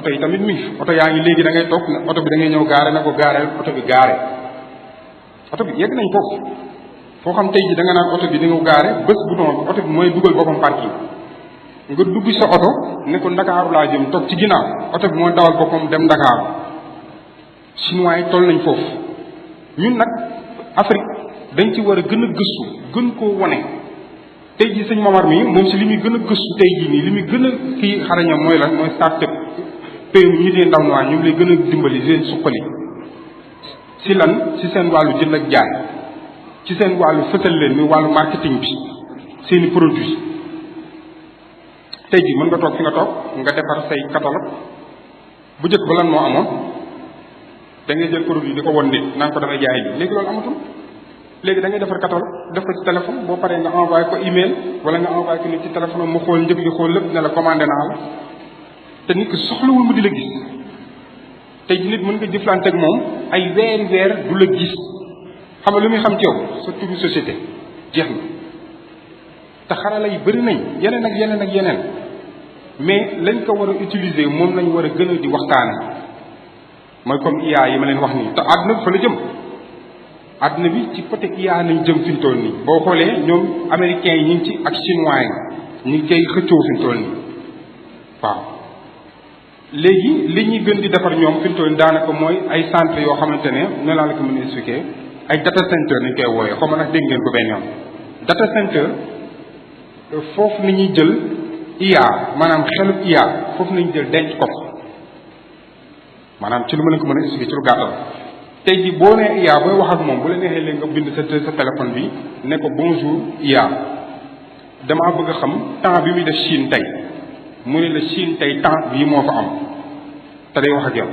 oto yi tamit mi oto yaa ngi léegi da ngay toog oto bi da ngay ñëw gaare na ko gaareel oto bi gaare oto bi yegg nañ foofu foo xam tey ji da nga naan oto bi da nga gaare bés bouton bi oto bi mooy dugal boppam parking nga dugg sa oto ne ko Ndakaaru laa jëm toog ci ginnaaw oto bi mooy dawal boppam dem Ndakaaru chinois yi toll nañ foofu ñun nag Afrique dañ ci war a gën a gëstu gën koo wane tey ji sëñ Momar mi moom si li muy gën a gëstu tey jii nii li muy gën a kii xarañam mooy lan mooy start-up PME ñi dee ndaw ñi ñu lay gën a dimbali di leen suqali si lan si seen wàllu jënd ak jaay ci seen wàllu fësal leen muy wàllu marketing bi seeni produit tey jii mën nga toog fi nga toog nga defar say catalogue bu njëkk ba lan moo amoon da ngay jël produit di ko won nit naan ko damay jaay bi léegi loolu amatul léegi da ngay defar catalogue def ko ci téléphone boo paree nga envoyé ko email wala nga envoyé ko nit ci téléphone mu xool njëg li xool lépp ne la commandé naa la te nit ki soxlawul mu di la gis tey ji nit mën nga jëflante ak moom ay weer du la gis xam nga lu muy xam ci yow sa turu société jeex na te xarala yi bëri nañ yeneen ak yeneen mais lañ ko war a utiliser moom lañ war a gën a di waxtaane mooy comme IA yi ma leen wax nii te àdduna bi fa la jëm àdduna bi ci côté IA nañ jëm fi mu toll nii boo xoolee ñoom américains yi ñu ngi ci ak chinois yi ñu ngi koy xëccoo fi mu toll nii waaw léegi li ñuy gën di defar ñoom fi mu toll nii daanaka mooy ay centre yoo xamante ne ne laa la ko mën a expliquer ay data center nañ koy wooyee xaw ma nag dégg ngeen ko benn yoon data center foofu ni ñuy jël IA maanaam xelub IA foofu nañu jël denc ko maanaam ci lu ma leen ko mën a expliquer ci lu gàttal tey jii boo nee IA booy wax ak moom bu la neexee léegi nga bind sa téléphone bi ne ko bonjour IA damaa bëgg a xam temps bi muy def Chine tey mu ne la Chine tey temps bii moo fa am te day wax ak yow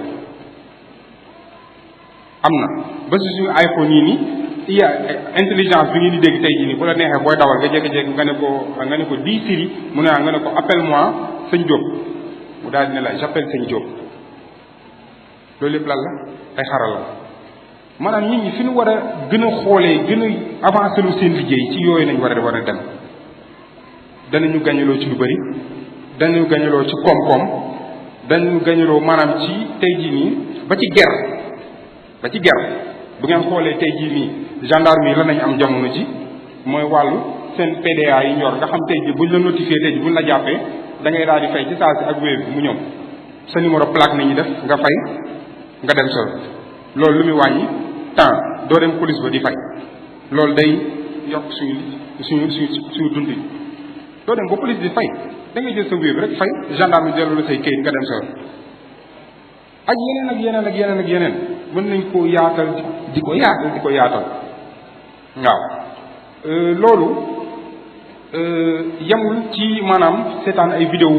am na ba si suñu iPhone yi nii IA intelligence bi ngeen di dégg tey jii nii bu la neexee booy dawal nga jékki-jékki nga ne ko di Siri mu ne nga ne ko appelle-moi sëñ Diop mu daal di ne la j'appelle sëñ Diop loolu lépp lan la ay xaral la maanaam nit ñi fi ñu war a gën a xoolee gën a avancer lu seen liggéey ci yooyu nañ war a dem danañu gañaloo ci lu bëri danañu gañaloo ci koom-koom danañu gañaloo maanaam ci tey jii nii ba ci ger bu ngeen xoolee tey jii nii gendarme yi la nañ am jamono ji mooy wàllu seen PDA yi ñor nga xam tey jii buñ la notifié tey jii buñ la jàppee da ngay daal di fay ci saa si ak wéer bi mu ñëw sa numéro plaque nañu def nga fay nga dem sol loolu lu muy wàññi temps doo dem police ba di fay loolu day yokk suñu dund yi doo dem ba police di fay da ngay jël sa wéer bi rek fay gendarme yi delloo la say kayit nga dem sol ak yeneen mën nañ koo yaatal di ko yaatal waaw loolu yemul ci maanaam seetaan ay vidéo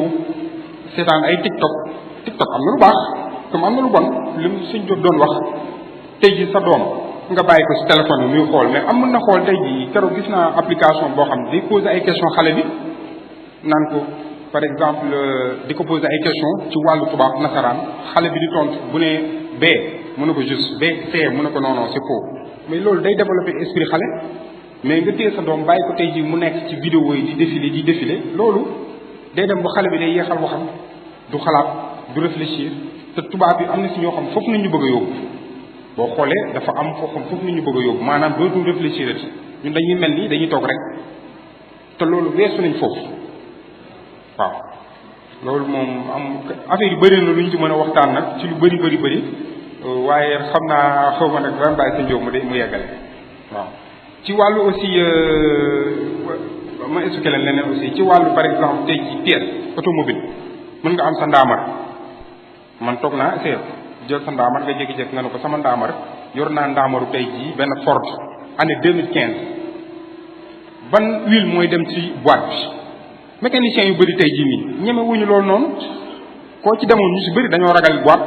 seetaan ay TikTok am na lu baax comme am na lu bon li mu suñ jot doon wax tey ji sa doom nga bàyyi ko ci téléphone bi muy xool mais am mën na xool tey ji keroog gis naa application boo xam ne day poser ay question xale bi naan ko par exemple di ko poser ay question ci wàllu tubaab nasaraan xale bi di tontu bu ne B mu ne ko juste B C mu ne ko non c'est faux mais loolu day développer esprit xale mais nga téye sa doom bàyyi ko tey jii mu nekk ci vidéo yi di défilé loolu day dem ba xale bi day yeexal waxam du xalaat du réfléchir te tubaab bi am na si ñoo xam foofu nañu bëgg a yóbbu boo xoolee dafa am foo xam foofu nañu bëgg a yóbbu maanaam dootul réfléchir ati ñun dañuy mel ni dañuy toog rek te loolu weesu nañ foofu waaw loolu moom am affaire yu bëri na lu ñu ci mën a waxtaan nag ci lu bëri waaye xam naa xaw ma nag ren bàyyi sa njóob mu yeggale waaw ci wàllu aussi ma expliqué leen leneen aussi ci wàllu par exemple tey ci pièce automobile mën nga am sa ndaamar man toog naa essayé jël sa ndaamar nga jékki-jékki nga ne ko sama ndaamar yor naa ndaamaru tey jii benn Ford année 2015 ban huile mooy dem ci boîte bi mécanicien yu bëri tey jii nii ñeme wuñu loolu noonu koo ci demoon ñu si bëri dañoo ragal boîte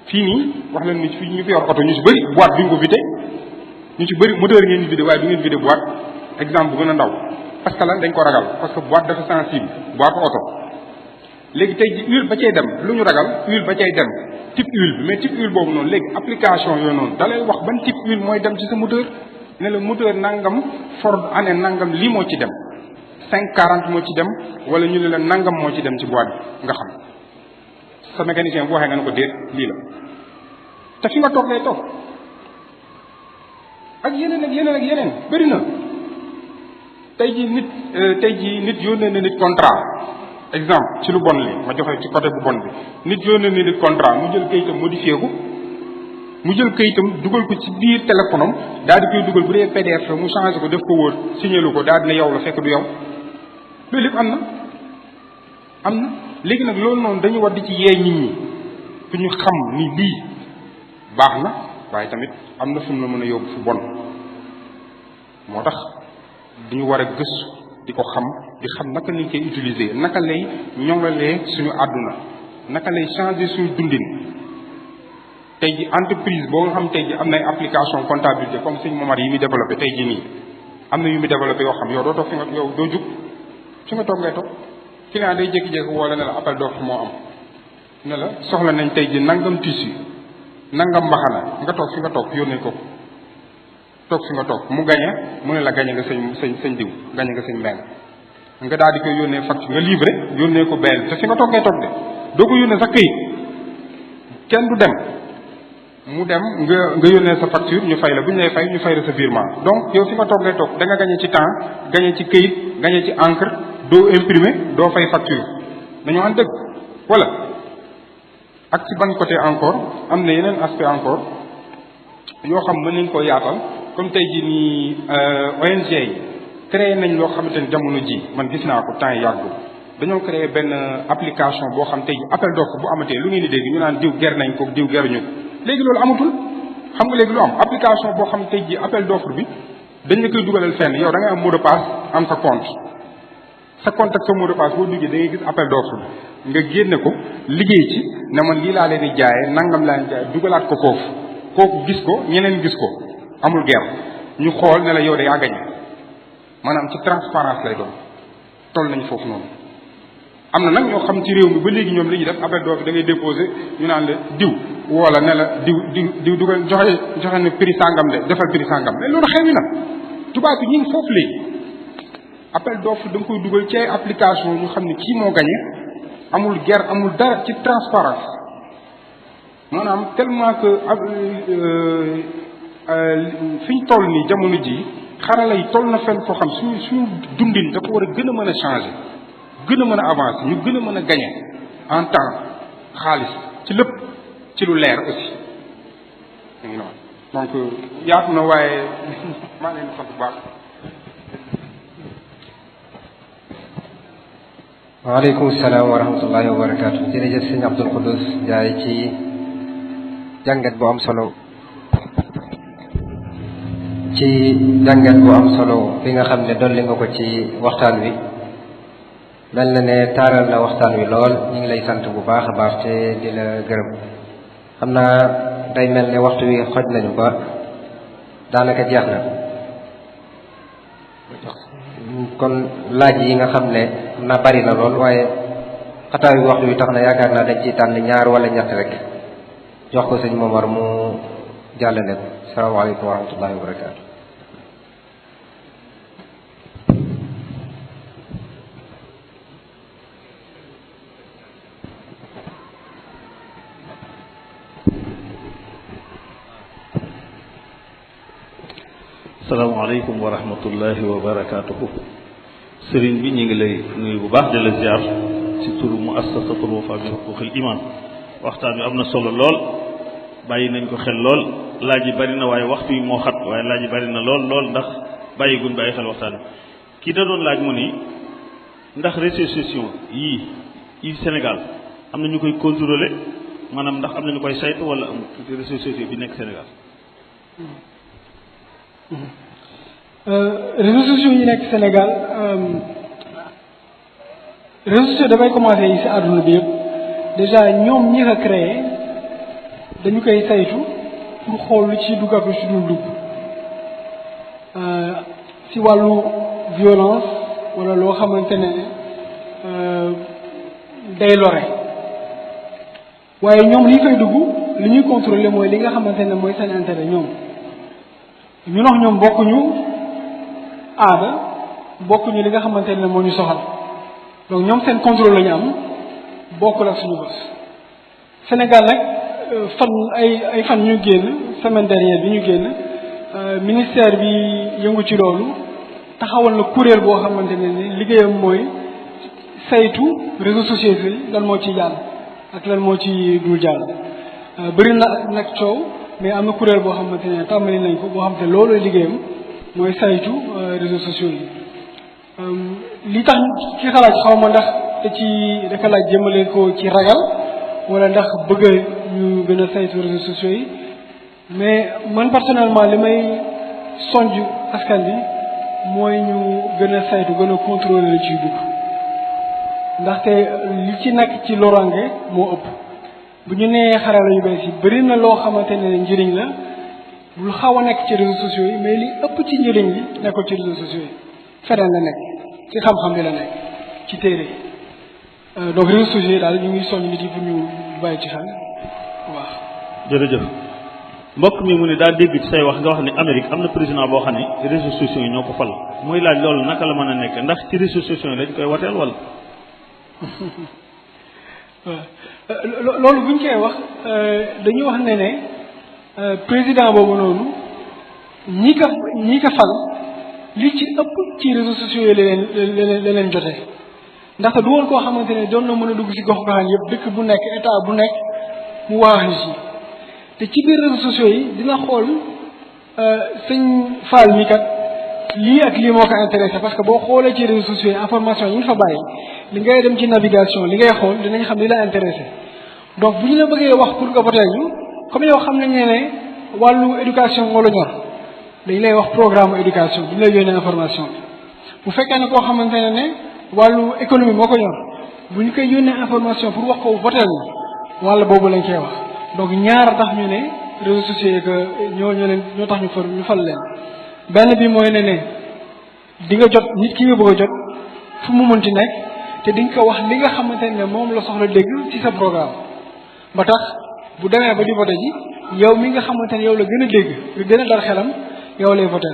fii nii wax leen ni ñu fi yor oto ñu si bëri boîte duñ ko vidé ñu ci bëri moteur ngeen di vidé waaye du ngeen vidé boîte exemple bu gën a ndaw parce que lan dañ ko ragal parce que boîte dafa sensible boîte oto léegi tey ji huile ba cay dem lu ñu ragal huile ba cay dem type huile bi mais type huile boobu noonu léegi application yooyu noonu da lay wax ban type huile mooy dem ci sa moteur ne la moteur nangam Ford année nangam lii moo ci dem 540 moo ci dem wala ñu ne la nangam moo ci dem ci boîte bi nga xam sa mécanicien bu waxee nga ne ko déet lii la te fi nga toog lay toog ak yeneen bëri na tey jii nit yónnee na nit contrat exemple ci lu bon li ma joxe ci côté bu bon bi nit yónnee na nit contrat mu jël kayitam modifié ko mu jël kayitam dugal ko ci biir téléphone am daal di koy dugal bu dee PDF mu changé ko def ko Word signé lu ko daal di ne yow la fekk du yow loolu lépp am na léegi nag loolu noonu dañu war di ci yee nit ñi fu ñu xam ni lii baax na waaye tamit am na fu mu la mën a yóbbu fu bon moo tax dañu war a gëstu di ko xam di xam naka lañ koy utiliser naka lay ñoŋalee suñu àdduna naka lay changer suñu dundin tey ji entreprise boo nga xam tey ji am na ay application comptabilité comme sëñ Momar yi muy développé tey ji nii am na yu muy développé yoo xam yow doo toog fi nga yow doo jug fi nga toog ngay toog client day jékki-jékki woo la ne la appel d'offre moo am ne la soxla nañ tey ji nangam tissu nangam mbaxana nga toog fi nga toog yónnee ko toog fi nga toog mu gañe mu ne la gañe nga sëñ diw gañe nga sëñ mbeng nga daal di koy yónnee facture nga livré yónnee ko benn te fi nga toog ngay toog de doo ko yónnee sa këyit kenn du dem mu dem nga yónnee sa facture ñu fay la bu ñu lay fay ñu fay la sa virement donc yow fi nga toog ngay toog da nga gañe ci temps gañe ci këyit gañe ci encre doo imprimer doo fay facture dañoo am dëgg voilà ak ci ban côté encore am na yeneen aspect encore yoo xam mën nañ ko yaatal comme tey jii nii ONG yi créé nañ loo xamante ni jamono ji man gis naa ko temps yi yàggul dañoo créé benn application boo xam tey ji appel d'offre bu amatee lu ngeen di dégg ñu naan diw ger nañ ko diw geruñu ko léegi loolu amatul xam nga léegi lu am application boo xam tey ji appel d'offre bi dañ la koy dugalal fenn yow da ngay am mot de passe am sa compte ak sa mot de passe boo duggee da ngay gis appel d'offre bi nga génne ko liggéey ci ne man lii laa leen di jaayee nangam laa leen di jaayee dugalaat ko foofu kooku gis ko ñeneen gis ko amul ger ñu xool ne la yow de yaa gañe maanaam ci transparence lay doon toll nañ foofu noonu am na nag ñoo xam ci réew mi ba léegi ñoom li ñuy def appel d'offre da ngay déposé ñu naan la diw wala ne la diw dugal joxe ne prix sangam de defal prix sangam mais loolu xewi na tubaab bi ñu ngi foofu léegi appel d'offre da nga koy dugal ci ay application ñu xam ne kii moo gañe amul ger amul dara ci transparence maanaam tellement que fi ñu toll nii jamono ji xarala yi toll na fenn foo xam suñu dundin dafa war a gën a mën a changer gën a mën a avancer ñu gën a mën a gagner en temps xaalis ci lépp ci lu leer aussi donc yaatu na waaye maa ngi leen di sant bu baax. waaleykum salaam wa rahmatullahi wa barakaatu. jërëjëf sëñ Abdul Xuddus Njaay ci jàngat bu am solo bi nga xam ne dolli nga ko ci waxtaan wi mel na ne taaral na waxtaan wi lool ñu ngi lay sant bu baax a baax te di la gërëm xam naa day mel ne waxtu wi xoj nañu ba daanaka jeex na kon laaj yi nga xam ne xam naa bari na lool waaye xataayu waxtu wi tax na yaakaar naa dañ ciy tànn ñaar wala ñett rek jox ko sëñ Momar mu jàllale ko salaamaaleykum wa rahmatullahi wa barakaatu. asalaamaaleykum wa rahmatullahi wa barakaatuhu. sëriñ bi ñu ngi lay nuyu bu baax di la ziar ci turu muassasatul Wafa bi huquqil iman. waxtaan wi am na solo lool bàyyi nañ ko xel lool laaj yi bari na waaye waxtu yi moo xat waaye laaj yi bari na lool ndax bàyyi guñ bàyyi xel waxtaan wi. kii da doon laaj mu ni ndax réseaux sociaux yi Sénégal am na ñu koy contrôler maanaam ndax am na ñu koy saytu wala am réseaux sociaux bi nekk Sénégal. réseaux sociaux yi nekk Sénégal réseaux sociaux dafay commencé yi si àdduna bi yëpp déjà ñoom ñi ko créé dañu koy saytu pour xool lu ci dugg ak lu ci dul dugg si wàllu violence wala loo xamante ne day lore waaye ñoom li fay dugg li ñuy contrôler mooy li nga xamante ne mooy seen intérêt ñoom ñu wax ñoom bokkuñu aada bokkuñu li nga xamante ne moo ñu soxal donc ñoom seen contrôle la ñu am bokkul ak suñu bos. Sénégal nag ay fan ñu génn semaine dernière bi ñu génn ministère bi yëngu ci loolu taxawal na kuréel boo xamante ne ni liggéeyam mooy saytu réseaux sociaux yi lan moo ci jàll ak lan moo ci dul jàll. bëri na nag coow mais am na kuréel boo xamante ne tàmbali nañ ko boo xamante ne loolu liggéeyam mooy saytu réseaux sociaux yi. li tax ci xalaat xaw ma ndax dafa laaj jëmale ko ci ragal wala ndax bëgg ñu gën a saytu réseaux sociaux yi mais man personnellement li may sonj askan bi mooy ñu gën a saytu gën a contrôler la ciy dugg ndaxte li ci nekk ci lorange moo ëpp bu ñu nee xarala yu bees yi bëri na loo xamante ne njëriñ la lu xaw a nekk ci réseaux sociaux yi mais li ëpp ci njëriñ li nekkul ci réseaux sociaux yi feneen la nekk ci xam-xam bi la nekk ci téere yi donc réseaux sociaux yi daal ñu ngi soññ nit yi pour ñu bàyyi ci xel waaw. jërëjëf mbokk mi mu ne daa dégg ci say wax nga wax ne Amérique am na président boo xam ne réseaux sociaux yi ñoo ko fal muy laaj loolu naka la mën a nekk ndax ci réseaux sociaux yi lañ koy wateel wala. waaw loolu bu ñu koy wax dañuy wax ne président boobu noonu ñi ko fal li ci ëpp ci réseaux sociaux yi la leen jotee ndaxte du woon koo xamante ne doon na mën a dugg ci gox-goxaan yëpp dëkk bu nekk état bu nekk mu waax ni si te ci biir réseaux sociaux yi dina xool sëñ Fall mi kat lii ak lii moo ko intéressé parce que boo xoolee ci réseaux sociaux yi information yi nga fa bàyyi li ngay dem ci navigation li ngay xool dinañ xam li la intéressé donc bu ñu la bëggee wax pour nga voter ñu comme yow xam nañ ne wàllu éducation moo la ñor dañ lay wax programme éducation bu ñu lay yónnee information bi bu fekkee ne koo xamante ne wàllu économie moo ko ñor bu ñu koy yónnee information pour wax ko voter ñu wàll boobu lañ koy wax donc ñaar tax ñu ne réseaux sociaux yi que ñoo tax ñu fal leen benn bi mooy ne di nga jot nit ki nga bëgg a jot fu mu mënti nekk te di nga ko wax li nga xamante ne moom la soxla dégg ci sa programme ba tax bu demee ba di voté ji yow mi nga xamante ne yow la gën a dégg lu gën a dal xelam yow lay voté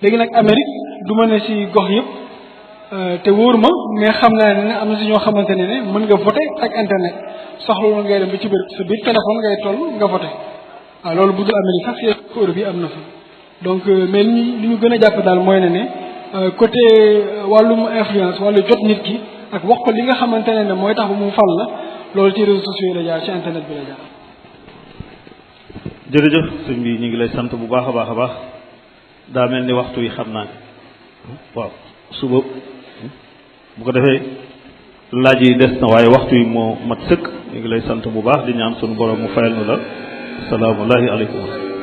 léegi nag Amérique du ma ne si gox yëpp te wóor ma mais xam naa ne am na si ñoo xamante ne mën nga voté ak internet soxla woon ngay dem ba ci biir sa biir téléphone ngay toll nga voté waaw loolu bu dul Amérique sax si Europe yi am na fa donc mais li ñu gën a jàpp daal mooy ne côté wàllum influence wàllu jot nit ki ak wax ko li nga xamante ne mooy tax ba mu fal la loolu ci réseaux sociaux yi la jaar ci internet bi la jaar. jërëjëf sëñ bi ñu ngi lay sant bu baax a baax daa mel ni waxtu yi xam naa waaw suba bu ko defee laaj yi des na waaye waxtu yi moo mat sëkk ñu ngi lay sant bu baax di ñaan sunu borom mu fayal nu la salaamu aleykum